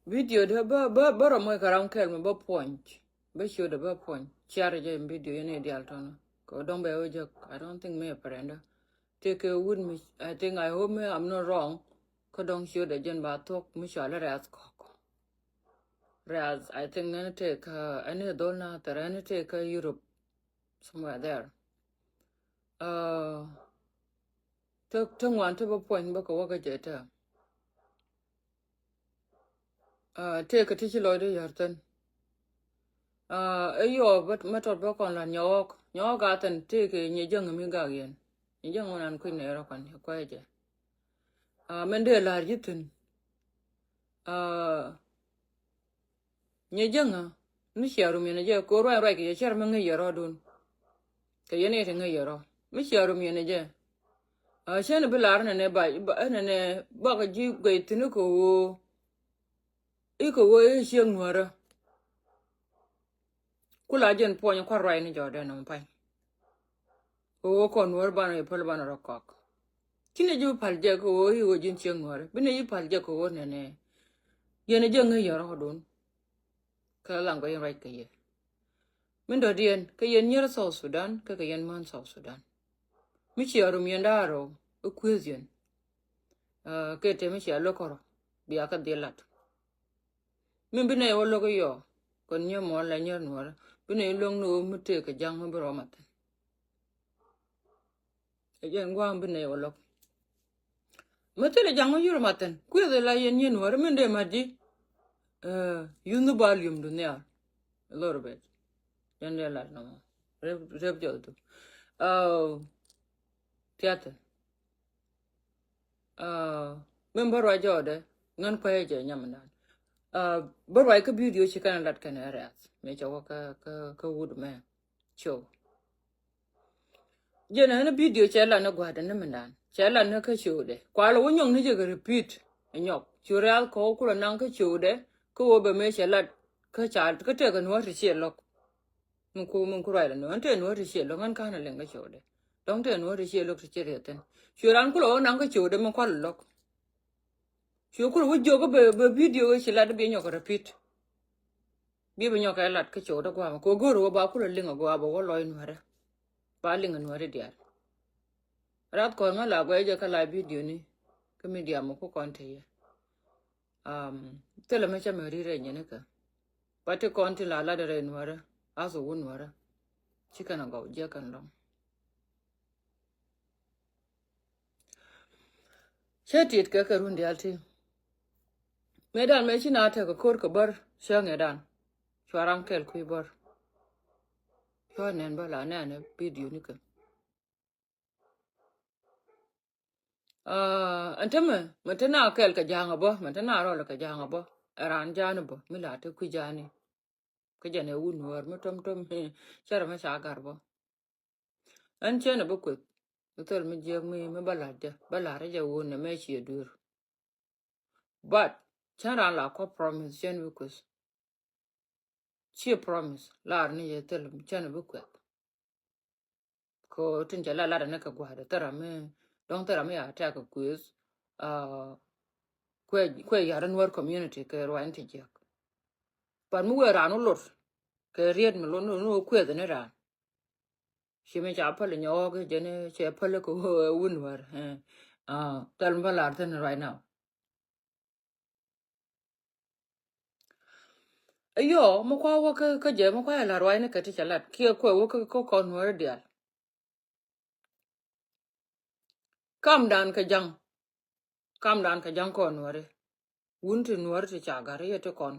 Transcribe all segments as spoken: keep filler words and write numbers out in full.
Video dä bä bä bä rɔ moc kɛ ram kɛl mi bä puɔny. Bä ciötdä bä puɔny. Ciar jɛ in video yɛn i̱ dial tɔnä. Kɛ dɔŋ bɛ wä jek. I don't think mi a parenda. Tëëkɛ wut mi, I think, I hope mi I'm not wrong. Kä dɔŋ ciötdä jɛn ba thuɔk mi cɔal i̱ rɛ̈th kɔk. Rɛ̈th, I think, ɛn tëëkɛ, ɛn i̱ dhol na thɛr, ɛn tëëkɛ Europe. Somewhere there. Uh, te, te ŋuan te bä puɔny bä kɛ wä kä jɛ te. Ah, tëëkɛ ti ci lɔcdä yär thɛn. Ah, ɛ yɔɔ bä mɛ tɔt bä kɔn la nyɔɔk. Nyɔɔk a thɛn tëëkɛ nyɛ jäŋ mi gak yɛn. Nyɛ jäŋ wä nan kui̱ nɛ rɔ kɔn yɛ kuɛ jɛ. Ah, mɛn dee la̱r ji̱ thi̱n. Ah, nyɛ jäŋä ni cia rum yɛn jɛ ko̱r ruac ruac kɛ yɛ cär mi ŋäc yɛ rɔɔdun. Kɛ yɛn i̱ ti ŋäc yɛ rɔ mi cia rum yɛn jɛ. Ah, cän bi la̱r nɛnɛ ba, ba, nɛnɛ bakɛ ji̱ guɛy thi̱n kɛ ɣöö i̱ kɛ ɣöö i̱ ciek nuäärä. Ku la jɛn puɔ̱ny kua̱r ruac ni jɔɔdɛ nɔm pay. Kɛ ɣöö kɔn nuäär banɛ i̱ päl banɛ rɔ kɔk. Ci nɛ ji̱ bi pal jɛ kɛ ɣöö i̱ ɣöö ji̱n ciek nuäärä bi nɛ ji̱ pal jɛ kɛ ɣöö nɛnɛ. Yɛn jɛ ŋäc yɛ rɔɔdun. Kä laŋ kɔ yɛn ruac kɛ yɛ. Min dɔ̱diɛn kɛ yɛn nyier South Sudan kɛ kɛ yɛn män South Sudan. Mi cia rum yɛn da̱a̱ rɔ i̱ kueth yɛn. Ah, kɛ te mi cia lo̱k kɔrɔ bia kä dhil lat. Min bi nɛy wä lo̱k i̱ yɔ kɔn nyier muɔ̱ɔ̱n la nyier nuɔ̱ɔ̱rä bi nɛy lo̱k ni ɣöö mi tëëk kɛ ja̱ŋ mi bi rɔ mathɛn. Ɛ jɛn gua̱a̱ŋ bi nɛy wä lo̱k. Mi thilɛ ja̱ŋ mi yur mathɛn kueth la yɛn nyier nuɔ̱ɔ̱rä min dee mat ji̱. Eh, yun ni ba lium du nhial. A little bit. Jɛn dee lat nɔmɔ. Rep, rep jɔth du. Oh, thiathɛ. Ah, min bä ruac jɔɔdɛ ŋän kuɛyɛ jɛ nyam nan. Ah, bä ruac kä video ci kɛn lat kɛn rɛth mi cɛ wä kä, kä, kä wut mɛ. Show. Jɛn ɛn video cɛ lat ni gua̱dɛ ni mindan cɛ lat ni kä show dɛ kualɛ wä nyɔk ni jɛ kɛ repeat. Nyɔk cu rɛth kɔ kulɛ naŋ kä show dɛ kä wä bɛ mɛ cɛ lat kä ca kä tɛk kɛ nuɔ̱t ti ciɛ lo̱k. Min ku, min ku ruac la nuɔ̱ɔ̱n te nuɔ̱ɔ̱n ti ciɛ lo̱k ŋän ka̱n a liŋ kä codɛ. Dɔ̱ŋ te nuɔ̱ɔ̱n ti ciɛ lo̱k ti ciɛ riɛth thin. Cu raan kulɛ wä naŋ kä codɛ min kual lo̱k. Cu kulɛ wä jiök bɛ, bɛ video ci lat bi nyɔk repeat. Bi bi nyɔk kɛ lat kä codɛ gua̱a̱mɛ kɛ go̱o̱r wä ba kulɛ liŋ a gua̱a̱ bɛ wä lɔc nuäärä. Ba liŋ a nuäärä diaal. Rath kɔn ŋä la guɛc jɛ kä la video ni. Kä media mɛ ku kɔn te yɛ. Um, thilɛ mɛ cä mɛ ri rɛy nyɛni kɛ. Ba ti kɔn ti la lat rɛy nuäärä. Ath wun nuäärä. Ci kɛn a gɔw jiɛ kɛn lɔŋ. Cä tit kɛ kɛ run dial ti. Mëë dan mëë ci na tekɛ ko̱r kɛ bär cä ŋɛ dan. Cua ram kɛl kui̱ bär. Cua nɛn bä la nɛn video ni kɛ. Ah, ɛn tämɛ mɛ te na kɛl kɛ ja̱a̱ŋ a bä mɛ te na rɔl kɛ ja̱a̱ŋ a bä. Ɛ ran ja̱a̱ni bä mi la te kui̱ ja̱a̱ni. Kä jɛn ɛ wun nuäär mi tom tom cärɛ mi ca gar bä. Ɛn cɛn ɛ bi kueth mi thil mi jiɛk mi, mi bä la̱t jɛ bä la̱t jɛ wun nɛ mɛ ciɛ duer. But cɛn ran la kɔ promise cɛn bi kueth. Ciɛ promise lar ni yɛ thil cɛn bi kueth. Ko tin cɛ la lat ni kɛ gua̱a̱dɛ thil ram mi dɔ̱ŋ thil ram mi ya tɛk kɛ kueth. Ah, kuɛ, kuɛ yar in wär community kɛ ruac ni ti jiɛk. But mi wee ran wä lot kɛ riet mi lot ni wä kueth ni ran. Ci mi ca päl nyɔɔk jɛn cɛ päl kɛ wun wär. Ah, thil mi bä lar thin right now. Ɛ yɔ mi kua wä kä, kä jɛ mi kua yɛ la ruac ni kɛ ti cɛ lat kiɛ kuɛ wä kä, kä kɔn nuäri dial. Kam dan kɛ jaŋ. Kam dan kɛ jaŋ kɔn nuäri. Wun ti nuäri ti ca gar yɛ ti kɔn.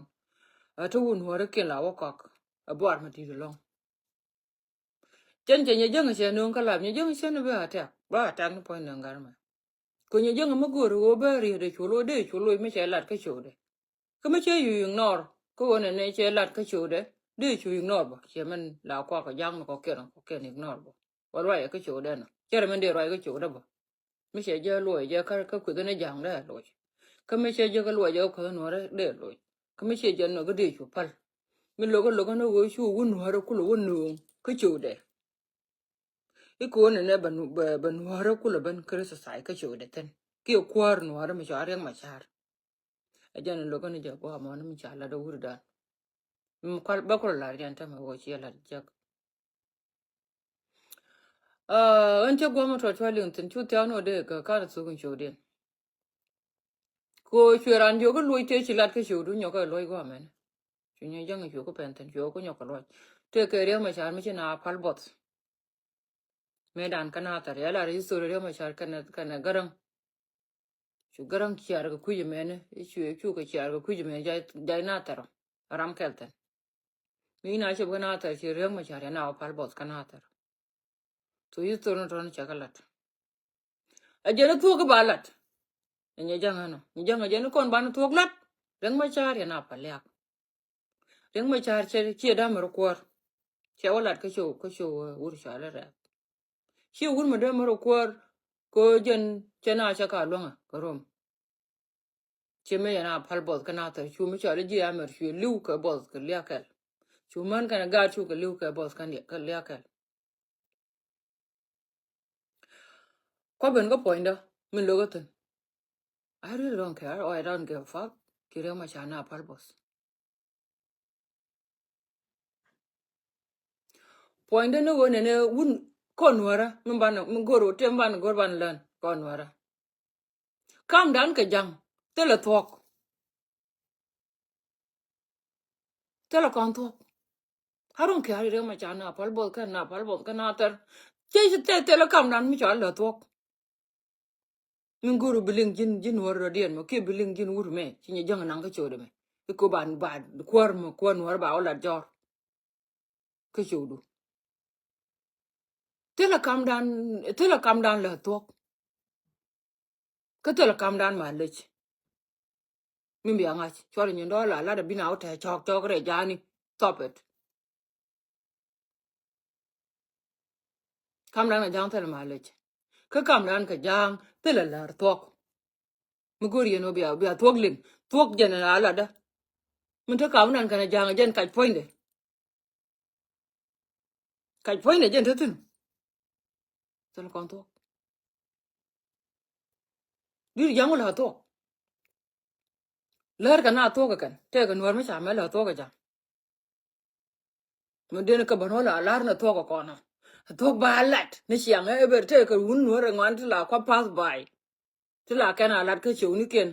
Ɛ ti wun nuäri kin la wä kɔk. Ɛ buar mi di̱i̱t lɔŋ. Cɛn cɛ nyɛ jäŋ cɛ no̱o̱ŋ kä lap nyɛ jäŋ cɛn bä attack bä attack ni puɔ̱ny nöŋ gar mɛ. Kö nyɛ jäŋ mi go̱o̱r ɣöö bä riet dee cu loc dee cu loc mi cɛ lat kä cöödɛ. Kä mi cɛ yu ignore kä ɣöö nɛnɛ cɛ lat kä cöödɛ dee cu ignore bä cɛ mɛn la kuak kɛ ja̱ŋ ni kɔkiɛn kɔkiɛn ignore bä. Wä ruacɛ kä cöödɛ nɔ cɛ rɛ mɛn dee ruac kä cöödɛ bä. Mi cɛ jɛ luɔc jɛ kä, kä kueth ni ja̱a̱ŋ dee loc. Kä mi cɛ jɛ kä luɔc jɛ kä kueth nuɔrɛ dee loc. Kä mi cɛ jɛ nɔ kä dee cu päl. Mi lokä lokä ni ɣöö cu wä nuɔrɛ kulɛ wä nööŋ kä cöödɛ. I̱ ko̱n ni nɛ bɛ nu-, bɛ, bɛ nuɔrɛ kulɛ ben criticize kä cöödɛ thin kiɛ kuäär nuɔrɛ mi cɔal Riɛk Macar. Ɛ jɛn in lo̱k ni jɛ guamɔ ni mi ca lat ɛ wut dan. Mi kual bä kual lar jɛn tämɛ wä ciɛ lat jɛk. Aa, ɣän cä guamɔ tɔt cua liŋ thi̱n cu thia̱a̱ŋ ni wä dee kɛ ka̱n thuk in cio̱o̱diɛn. Ko cuɛ ran jiök kä luɔc tëë ci lat kä ciökdu nyɔk kɛ luɔc guamɛn. Cu nyɛ jäŋ ciök kä pɛn thi̱n ciök kä nyɔk kɛ luɔc. Tëë kɛ Riɛk Macar mi ci na pal buɔth. Mëë dan kä Nathɛr, ya lar history Riɛk Macar kɛnɛ, kɛnɛ Gäräŋ. Cu Gäräŋ ciar kɛ kui̱c mɛni, i̱ cu, i̱ cu kɛ ciar kɛ kui̱c mɛni jay, jay Nathɛr ɔ. Ram kɛl thi̱n. Mi na cop kä Nathɛr ci Riɛk Macar ya na wä pal buɔth kä Nathɛr. So history ni tɔn cɛ kɛ lat. Ɛ jɛn i̱ thuɔ̱k i̱ ba lat. Ɛ nyɛ jäŋ ɛnɔ. Nyɛ jäŋ ɛ jɛn i̱ kɔn banɛ thuɔ̱k lat. Riɛk Macar ya na pal liak. Riɛk Macar ciɛ, ciɛ da̱mɛ rɔ kuäär. Ciɛ wä lat kä cio̱w, kä cio̱w, ɛ, wur cɔal i̱ Rɛɛk. Ciɛ wur mi da̱mɛ rɔ kuäär, kɛ jɛn cɛ na cɛ ka luäŋä kɛ rom. Ciɛ mëë yɛn a pal buɔth kä Nathɛr, cu mi cɔal i̱ ji̱ Amɛr, cuɛ li̱w kɛ buɔth kɛ liak kɛl. Cu män kɛnɛ gaat cu kɛ li̱w kɛ buɔth kä liak kɛl. Kua ben kä puɔ̱nydä min lo̱k kä thi̱n. I really don't care or I don't give a fuck. Ci Riɛk Macar na pal buɔth. Puɔ̱nydä ni ɣöö nɛnɛ wun kɔn Nuäärä min banɛ, min go̱r ɣöö tëë min banɛ go̱r banɛ län kɔn Nuäärä. Kamdan kɛ ja̱ŋ thilɛ thuɔ̱k. Thilɛ kɔn thuɔ̱k. I don't care, Riɛk Macar na pal buɔth kɛn, na pal buɔth kɛn, na thɛr. Cɛ ci thilɛ, thilɛ kamdan mi cɔal lä thuɔ̱k. Min go̱r bi liŋ ji̱n, ji̱n Nuäär rɔ̱diɛn mɔ kiɛ bi liŋ ji̱n wut mɛ ci nyɛ jäŋ naŋ kä ciötdɛ mɛ. I̱ ko ba, ba kuäär mɔ, kuäär Nuäär ba wä lat jɔr kä ciötdu. Thilɛ kamdan, thilɛ kamdan lä thuɔ̱k. Kä thilɛ kamdan ma lec. Min bia ŋa̱c cuɔr nyin dɔɔl a lat a bin a wä tɛ cɔk cɔk rɛ jani. Stop it. Kamdan a ja̱ŋ thilɛ ma lec. Kä kamdan kɛ ja̱ŋ thilɛ lär thuɔ̱k. Mi go̱o̱r yɛn ɣöö bia, bia thuɔ̱k liŋ. Thuɔ̱k jɛn a latdä. Min te kamdan kɛn a ja̱ŋ a jɛn kac puɔ̱nydɛ. Kac puɔ̱nydɛ jɛn te thi̱n. Thil kɔn thuɔ̱k. Di̱t ja̱ŋ wä lä thuɔ̱k. Lär kɛ na thuɔ̱k kɛ kɛn tëëkɛ Nuäär mi ca mɛ lä thuɔ̱k kɛ ja̱ŋ. Mi den kɛ bän wä la lar ni thuɔ̱k kɛ kɔn ɔ. Thuɔ̱k ba lat ni ciaŋ ɛ ber tëëkɛ wun Nuäär ɛ ŋuan ti la kua pass by. Ti la kɛn a lat kä ciöknikiɛn.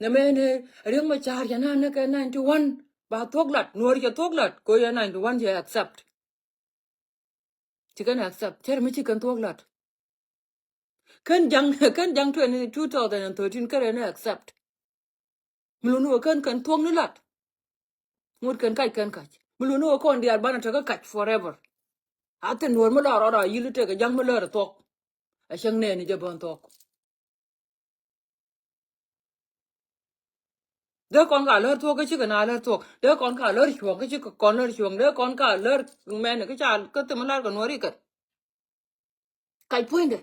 Nɛ mɛn ɛ Riɛk Macar cɛ na näk kɛ ninety one. Ba thuɔ̱k lat, Nuäär cɛ thuɔ̱k lat kɛ ɣöö yɛ ninety one cɛ accept. Ci kɛn accept cɛ ri mi ci kɛn thuɔ̱k lat. Kɛn ja̱ŋ, kɛn ja̱ŋ twenty, two thousand and thirteen kɛn ɛ accept. Mi luni wä kɛn kɛn thuɔ̱k ni lat. Ŋut kɛn kac kɛn kac. Mi luni wä kɔn diaal banɛ tekä kac forever. A thin Nuäär mi lɔr rɔɔd a yil tekɛ ja̱ŋ mi lär thuɔ̱k. A cäŋ nɛɛni jɛ bän thuɔ̱k. Dee kɔn ka lär thuɔ̱k kä cikɛ na lär thuɔ̱k. Dee kɔn ka lär cuɔ̱ɔ̱ŋ kä cikɛ kɔn lär cuɔ̱ɔ̱ŋ. Dee kɔn ka lär mɛn kä ca kä thim lär kɛ Nuäär ikɛ. Kac puɔ̱nydɛ.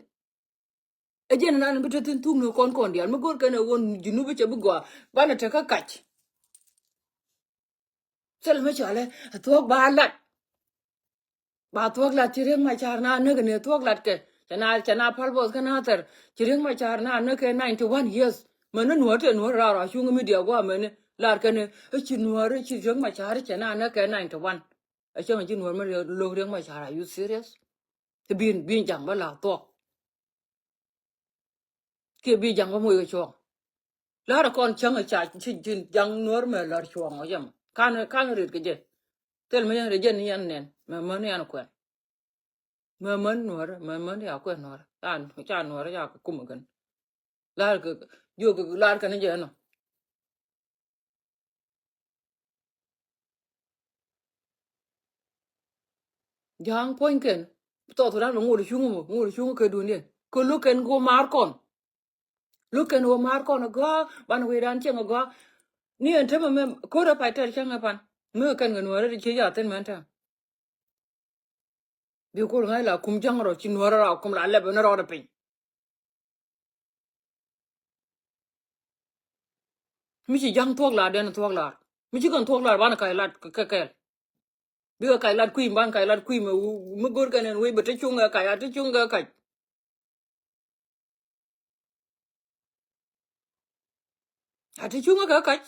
Ɛ jɛn nan bi te thi̱n thuk ni kɔn kɔn diaal mi go̱r kɛn ɛ ɣöö Junub cɛ bi gɔaa banɛ tekä kac. Thil mi cɔalɛ thuɔ̱k ba lat. Ba thuɔ̱k lat ci Riɛk Macar na näk ni thuɔ̱k lat kɛ. Cɛ na, cɛ na pal buɔth kä na thɛr. Ci Riɛk Macar na näk kɛ ninety one years. Mɛn ni Nuäär te Nuäär raar a cuŋ mi diɛ guɔ mɛn ni lar kɛn ni ci Nuäär ci Riɛk Macar cɛ na näk kɛ ninety one. A cäŋ ci Nuäär mi lo̱k Riɛk Macar, are you serious? Ti bin, bin ja̱ŋ bä la thuɔ̱k. Kiɛ bi ja̱ŋ bä moc kɛ cuɔ̱ɔ̱ŋ. La̱rä kɔn cäŋ ca ci, ci ja̱ŋ Nuäär mɛ la̱r cuɔ̱ɔ̱ŋ ɔ jɛ mɔ. Kan, kan rit kɛ jɛ. Thil mi yɛn ri jɛ ni yɛn nɛn mɛ män yɛn kuɛn. Mɛ män Nuäär, mɛ män ya kuɛn Nuäär. Ca, ca Nuäär ca kɛ kum kɛn. La̱rä kɛ jiök kɛ la̱rä kɛn jɛ nɔ. Ja̱a̱ŋ puɔ̱nykɛn. Thɔɔth ran bɛ ŋot cuŋ mɔ, ŋot cuŋ kɛ duundiɛn. Kɛ lo̱k kɛn kɛ wä maar kɔn. Lo̱k kɛn wä maar kɔn a gɔaa, ban wecdan cieŋ a gɔaa. Ni ɛn tämɛ mɛ ko̱r a pay tɛl cäŋ ɛ pan. Mi kɛn kɛ Nuäärä ti ciec a thin mɛn tɛm. Bi kul ŋa̱c la kum ja̱ŋ rɔ ci Nuäärä ra kum la lɛp ni rɔɔdɛ piny. Mi ci ja̱ŋ thuɔ̱k lar, den thuɔ̱k lar. Mi ci kɛn thuɔ̱k lar, banɛ kac lat kɛ kɛl. Bikɛ kac lat kui̱, banɛ kac lat kui̱, mi go̱r kɛn ɛn wec bɛ te cuŋ kɛ kac, a te cuŋ kɛ kac. A ti cuŋä kɛ kac.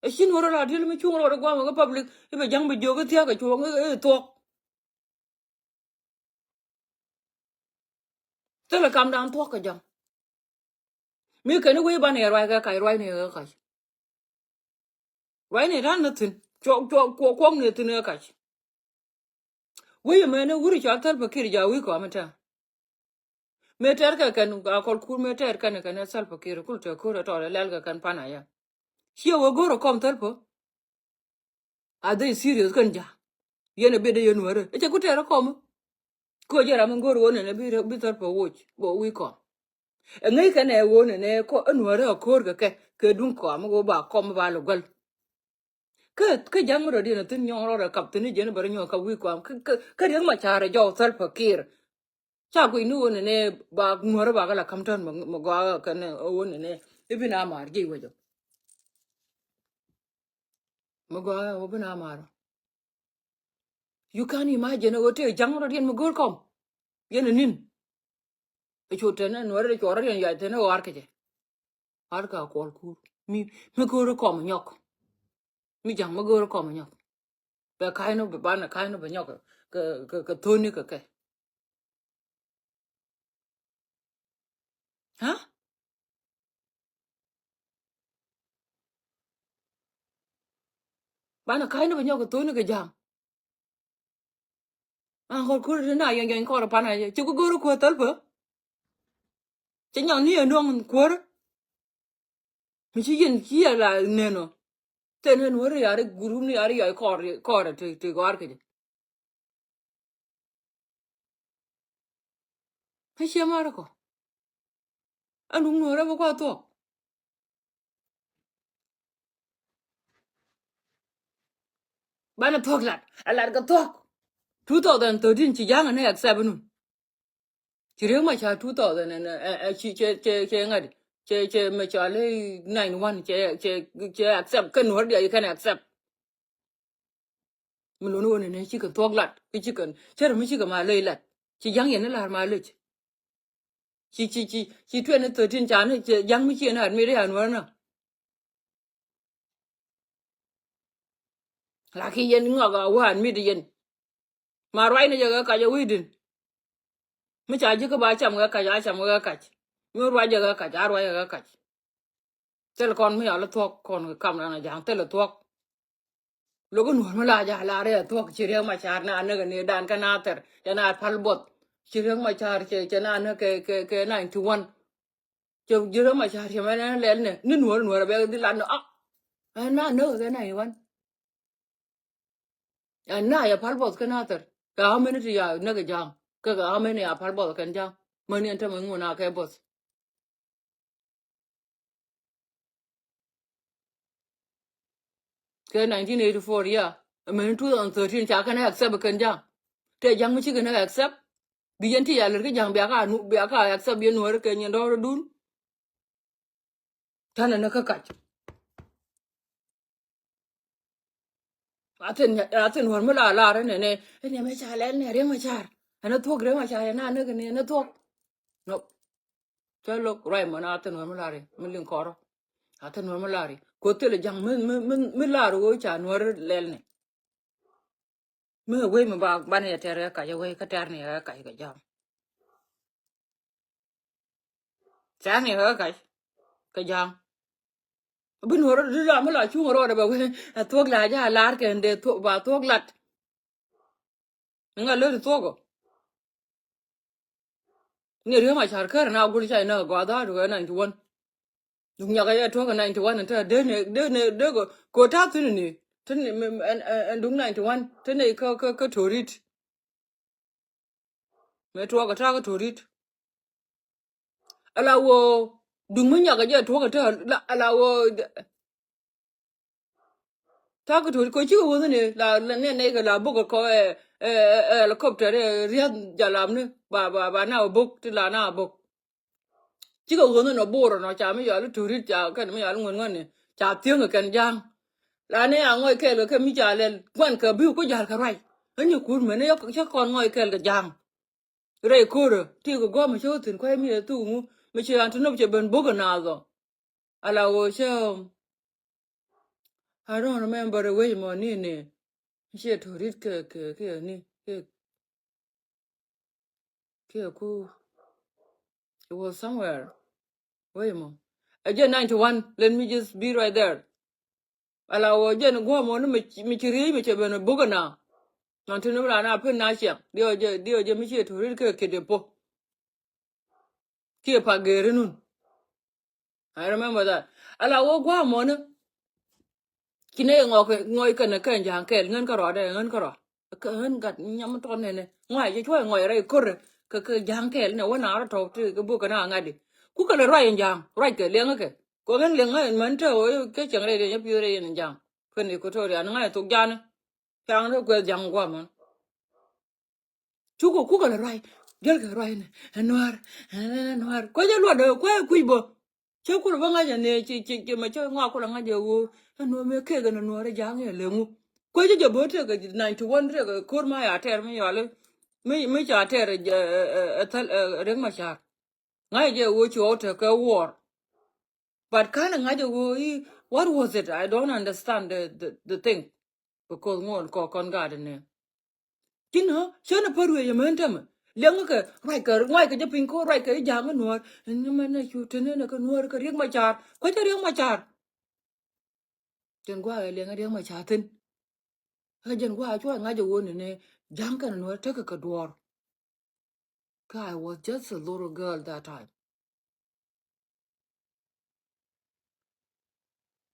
Ɛ ci nuɔrä la di̱l mi cuŋ rɔɔdɛ guamɛ kä public i̱ bɛ ja̱ŋ bi jiök i̱ thia̱k kɛ cuɔ̱ɔ̱ŋ i̱ thuɔ̱k. Thilɛ kamdan thuɔ̱k kɛ ja̱ŋ. Mi kɛn i̱ wee banɛ ruac kɛ kac, ruac ni kɛ kac. Ruac ni ran ni thi̱n cuɔk cuɔk kuɔk kuɔk ni thi̱n kɛ kac. Wec ɛmɛn ɛ wuri cɔal Salva Kiir ja̱ wi̱i̱ kɔam ɛ tɛ̈. Mëë tɛr kɛ kɛn a kɔl kur mëë tɛr kɛn kɛn ɛ Salva Kiir kul tɛ ko̱r ɛ tɔɔr ɛ lɛl kɛ kɛn pan aya. Ciɛ wä go̱r ɛ kɔm Salva. Are they serious kɛn ja̱? Yɛn ɛ bit ɛ yɛn wärä ɛ cɛ ku tɛr ɛ kɔm. Ku ɛ jɛ ram in go̱r wä nɛn ɛ bi bi Salva woc bɛ wi̱i̱ kɔm. Ɛ ŋäc kɛn ɛ ɣöö nɛnɛ kɔ ɛn wä rɛ ɛ ko̱r kɛ kɛ kɛ duŋ kɔam ɣöö ba kɔm ba lɛ guäl. Kä kä ja̱ŋ mi rɔ diɛn ɛ thi̱n nyɔŋ rɔ rɛ kap thi̱n i̱ jiɛn bɛ rɛ nyɔk kap wi̱i̱ kɔam kä kä kä Riek Machar ɛ jɔw Salva Kiir. Ca guic ni ɣöö nɛnɛ ba nuɔ̱rä ba kɛ la ka̱m tän mɛ gɔaa kɛn ɛ ɣöö nɛnɛ i̱ bi na maar ji̱ wecɔ. Mɛ gɔaa ɣä wä bi na maar. You can't imagine ɣöö tëë ja̱ŋ rɔ diɛn mi go̱o̱r kɔm. Yɛn ɛ ni̱n. Ɛ cu tɛn ɛ nuɔ̱rɛ cuɔrɛ diɛn yac tɛn ɛ ɣɔar kɛ jɛ. Ɣɔar kɛ a kuɔl kur mi mi go̱o̱r kɔm nyɔk. Mi ja̱ŋ mi go̱o̱r kɔm nyɔk. Bɛ ka̱ny ni bɛ ban ɛ ka̱ny ni bɛ nyɔk kɛ kɛ kɛ thoni kɛ kɛ. Hä? Banɛ ka̱cni bɛ nyɔk kɛ thoni kɛ ja̱a̱ŋ. An kɔr kur ni na yɔny yɔny kɔr pan a ci ku go̱r kuäär thäl pä. Ci nyɔk ni ɛn duɔ̱ŋ kuäär. Mi ci yɛn ci yɛ la nɛn ɔ. Thin ɛn wä ri yari gurum ni yari yɔy kɔr kɔr ti ti gɔr kɛ jɛ. Kä ciɛ marɛ kɔ. Ɛn duŋ nuɔrɛ bä kua thuɔk. Banɛ thuɔk lat a lat kɛ thuɔk. Two thousand thirteen ci ja̱ŋ ni accept nun. Ci Riek Machar two thousand and ci ci ci ci ŋa̱t ci ci mɛ cɔal i̱ nine one ci ci ci accept kɛ nuɔr diɛ you can accept. Mi luni wä nini cikɛ thuɔk lat ki cikɛ cär mi cikɛ ma lec lat. Ci ja̱ŋ yɛn ni la̱r ma lec. Ci ci ci ci twenty thirteen ca ni ja̱ŋ mi ci yɛn admit ya nuɔr na. Laki yɛn ŋɔk a wä admit yɛn. Ma ruacni jɛ ɣä kac a wi̱i̱din. Mi ca ji̱ kä ba cam ɣä kac a cam ɣä kac. Mi ruac jɛ ɣä kac a ruac ɣä kac. Thil kɔn mi yal thuɔ̱k kɔn kɛ kam nan a ja̱a̱ŋ thil thuɔ̱k. Lo̱k in wän mi la ja̱a̱ la rɛy a thuɔ̱k ci Riek Machar na näk a ni dan kä na thɛr cɛ na pal buɔth. Ci Riek Machar cɛ cɛ na näk kɛ kɛ kɛ ninety one. Cɛ ji̱ Riek Machar cɛ mɛ nɛn lɛl nɛ ni nuɔr nuɔr a bɛ dhi lat ni a. Ɛn na näk kɛ ninety one. Ɛn na yɛ pal buɔth kɛ na thɛr kɛ how many ti ya näk kɛ ja̱a̱ŋ kɛ kɛ how many ya pal buɔth kɛn ja̱a̱ŋ. Mäni ɛn tämɛ ŋun a kɛ buɔth. Kɛ nineteen eighty-four ya. Mɛn two thousand thirteen ca kɛn accept kɛn ja̱ŋ. Tɛ ja̱ŋ mi ci kɛn accept. Bi yɛn ti ya lɛr kä ja̱ŋ bia ka nu bia ka accept yɛn nuɔr kɛ nyin dɔɔr dun. Tän ɛn kä kac. Athin athin wär mi la lar ɛn ɛn ɛn ɛmɛ ca lɛl nɛ Riek Machar. Ɛn ɛ thuɔk Riek Machar ɛn anäk ɛn ɛ thuɔk. Nop. Cä lo̱k ruac mɔn a thil nuɔr mi lari mi liŋ kɔrɔ. A thil nuɔr mi lari ko thil ja̱ŋ mi mi mi mi lar ɣöö ca nuɔr lɛl ni. Mi wei mi ba ban yɛ tɛr kɛ kac wei kä tɛr ni kɛ kac kɛ ja̱ŋ. Tɛr ni kɛ kac kɛ ja̱ŋ. Bi nuɔr di la mi la cuŋ rɔɔdɛ bɛ wei a thuɔk la ja̱ a lar kɛn dee thuɔk ba thuɔk lat. Ŋa lät thuɔk ɔ. Ni Riek Machar kär na gul ca inä gɔaa dha̱a̱t kɛ ninety one. Duk nyakä yɛ tuɔ̱k kɛ ninety one in te dee ni dee ni dee kɛ ko ta̱a̱ thi̱n ni te ni ɛn ɛn duk ninety one te ni kä kä kä Torit. Mëë tuɔɔk kɛ ta̱a̱ kä Torit. Ala wä duŋ mi nyakä jɛ tuɔ̱k kɛ te ala wä. Ta̱a̱ kä Torit kɔ cikɛ wäth ni la nɛ nɛ kɛ la bok kɔ ɛ ɛ helicopter ɛ riath jalam ni ba ba ba na bok ti la na bok. Cikɛ wäth ni nɔ bor nɔ ca mi yɔal Torit ca kɛn mi yɔal ŋuɛn ŋuɛn ni ca thiäŋ kɛn ja̱a̱ŋ. La nɛ a ŋɔc kɛɛl kɛ kɛ mi ca lɛl guan kɛ bi ku ja̱l kɛ ruac. Ɛ nyɛ kur mɛn cä kɔn ŋɔc kɛɛl kɛ ja̱a̱ŋ. Rɛy ko̱rä ti kɛ gua̱a̱m mi cä wä thi̱n kuay mi ɛ thuk ŋu mi ci an ti nop cɛ ben bok ɛ naath ɔ. Ala wä cä, I don't remember wec mɔ ni ni. Ciɛ torit kɛ, kɛ, kɛ ni, kɛ, kɛ ku. It was somewhere. Wec mɔ. Ɛ jɛ ninety one. Let me just be right there. Ala wä jɛ ni guɔ mɔ ni mi ci, mi ci riey mi cɛ ben buk na. Nɔn ti ni mi la na pin na ciɛŋ. Diɔ jɛ, diɔ jɛ mi ciɛ torit kɛ kɛ de po. Kiɛ pa geri nun. I remember that. Ala wä gua̱a̱ mɔnä. Ci nɛ ŋɔk ŋɔc kɛn kɛn ja̱a̱ŋ kɛɛl ŋän kärɔa dɛ ŋän kärɔa. Kä ɣän gat nyam tɔn nɛnɛ ŋɔc jɛ cuɔ̱c ŋɔc rɛy ko̱rɛ. Kä kä ja̱a̱ŋ kɛɛl nɛ wä na rɔ tɔ̱ ti kɛ bok kɛ na ŋa̱t di. Ku kɛ lɛ ruac in ja̱a̱ŋ ruac kɛ liɛŋä kɛ. Ku ɣän liɛŋä in män te wä kɛ cieŋ rɛy diɛ nyɛ piöth rɛy in ja̱a̱ŋ. Kɛn ikɛ to̱r yan ŋa̱c thok ja̱a̱ŋ. Ca̱a̱ŋ ni kuɛth ja̱a̱ŋ gua̱a̱ mɔnä. Cukɛ kukɛ lɛ ruac. Diɛlkɛ ruac ni ɛ nuäär, ɛ nuäär. Kuecä luɔt ɛ kuɛ kui̱ bä. Cä kulɛ bä ŋa̱c ɛ nɛ ci ci ci mɛ cä ŋɔak kulɛ ŋa̱c ɛ ɣöö ɛ nuäär mëë kek ɛn ɛ nuäär ɛ ja̱a̱ŋ ɛ lɛ ŋu. Kuecä jɛ bä tëëkɛ ninety one tëëkɛ ko̱r ma ya tɛɛr mi yɔali. Mi mi ca tɛɛr ɛ ɛ thäl ɛ Riek Machar. Ŋa̱c jɛ ɣöö ci ɣɔw tekɛ wuɔr. But ka̱n ɛ ŋa̱c ɛ ɣöö i̱ what was it? I don't understand the the the thing. Because ŋuɔn kɔ kɔn gaat ɛnɛ. Ci nä cä nä pär wi̱i̱ ɛmɛn tämɛ. Liɛŋ kɛ ruac kɛ ŋuac kɛ jɛ piny ko̱r ruac kɛ i̱ ja̱a̱ŋ i̱ nuäär. Ɛn ni mɛn nɛ cu te nɛn ɛ kɛ nuäär kɛ Riek Machar. Kuecä Riek Machar. Jɛn gua̱a̱k ɛ liɛŋ i̱ Riek Machar thi̱n. Ɛ jɛn gua̱a̱k cuɔ ɛ ŋa̱c ɛ won ɛnɛ ja̱a̱ŋ kɛn nuäär tekɛ kɛ duɔ̱ɔ̱r. Kä I was just a little girl that time.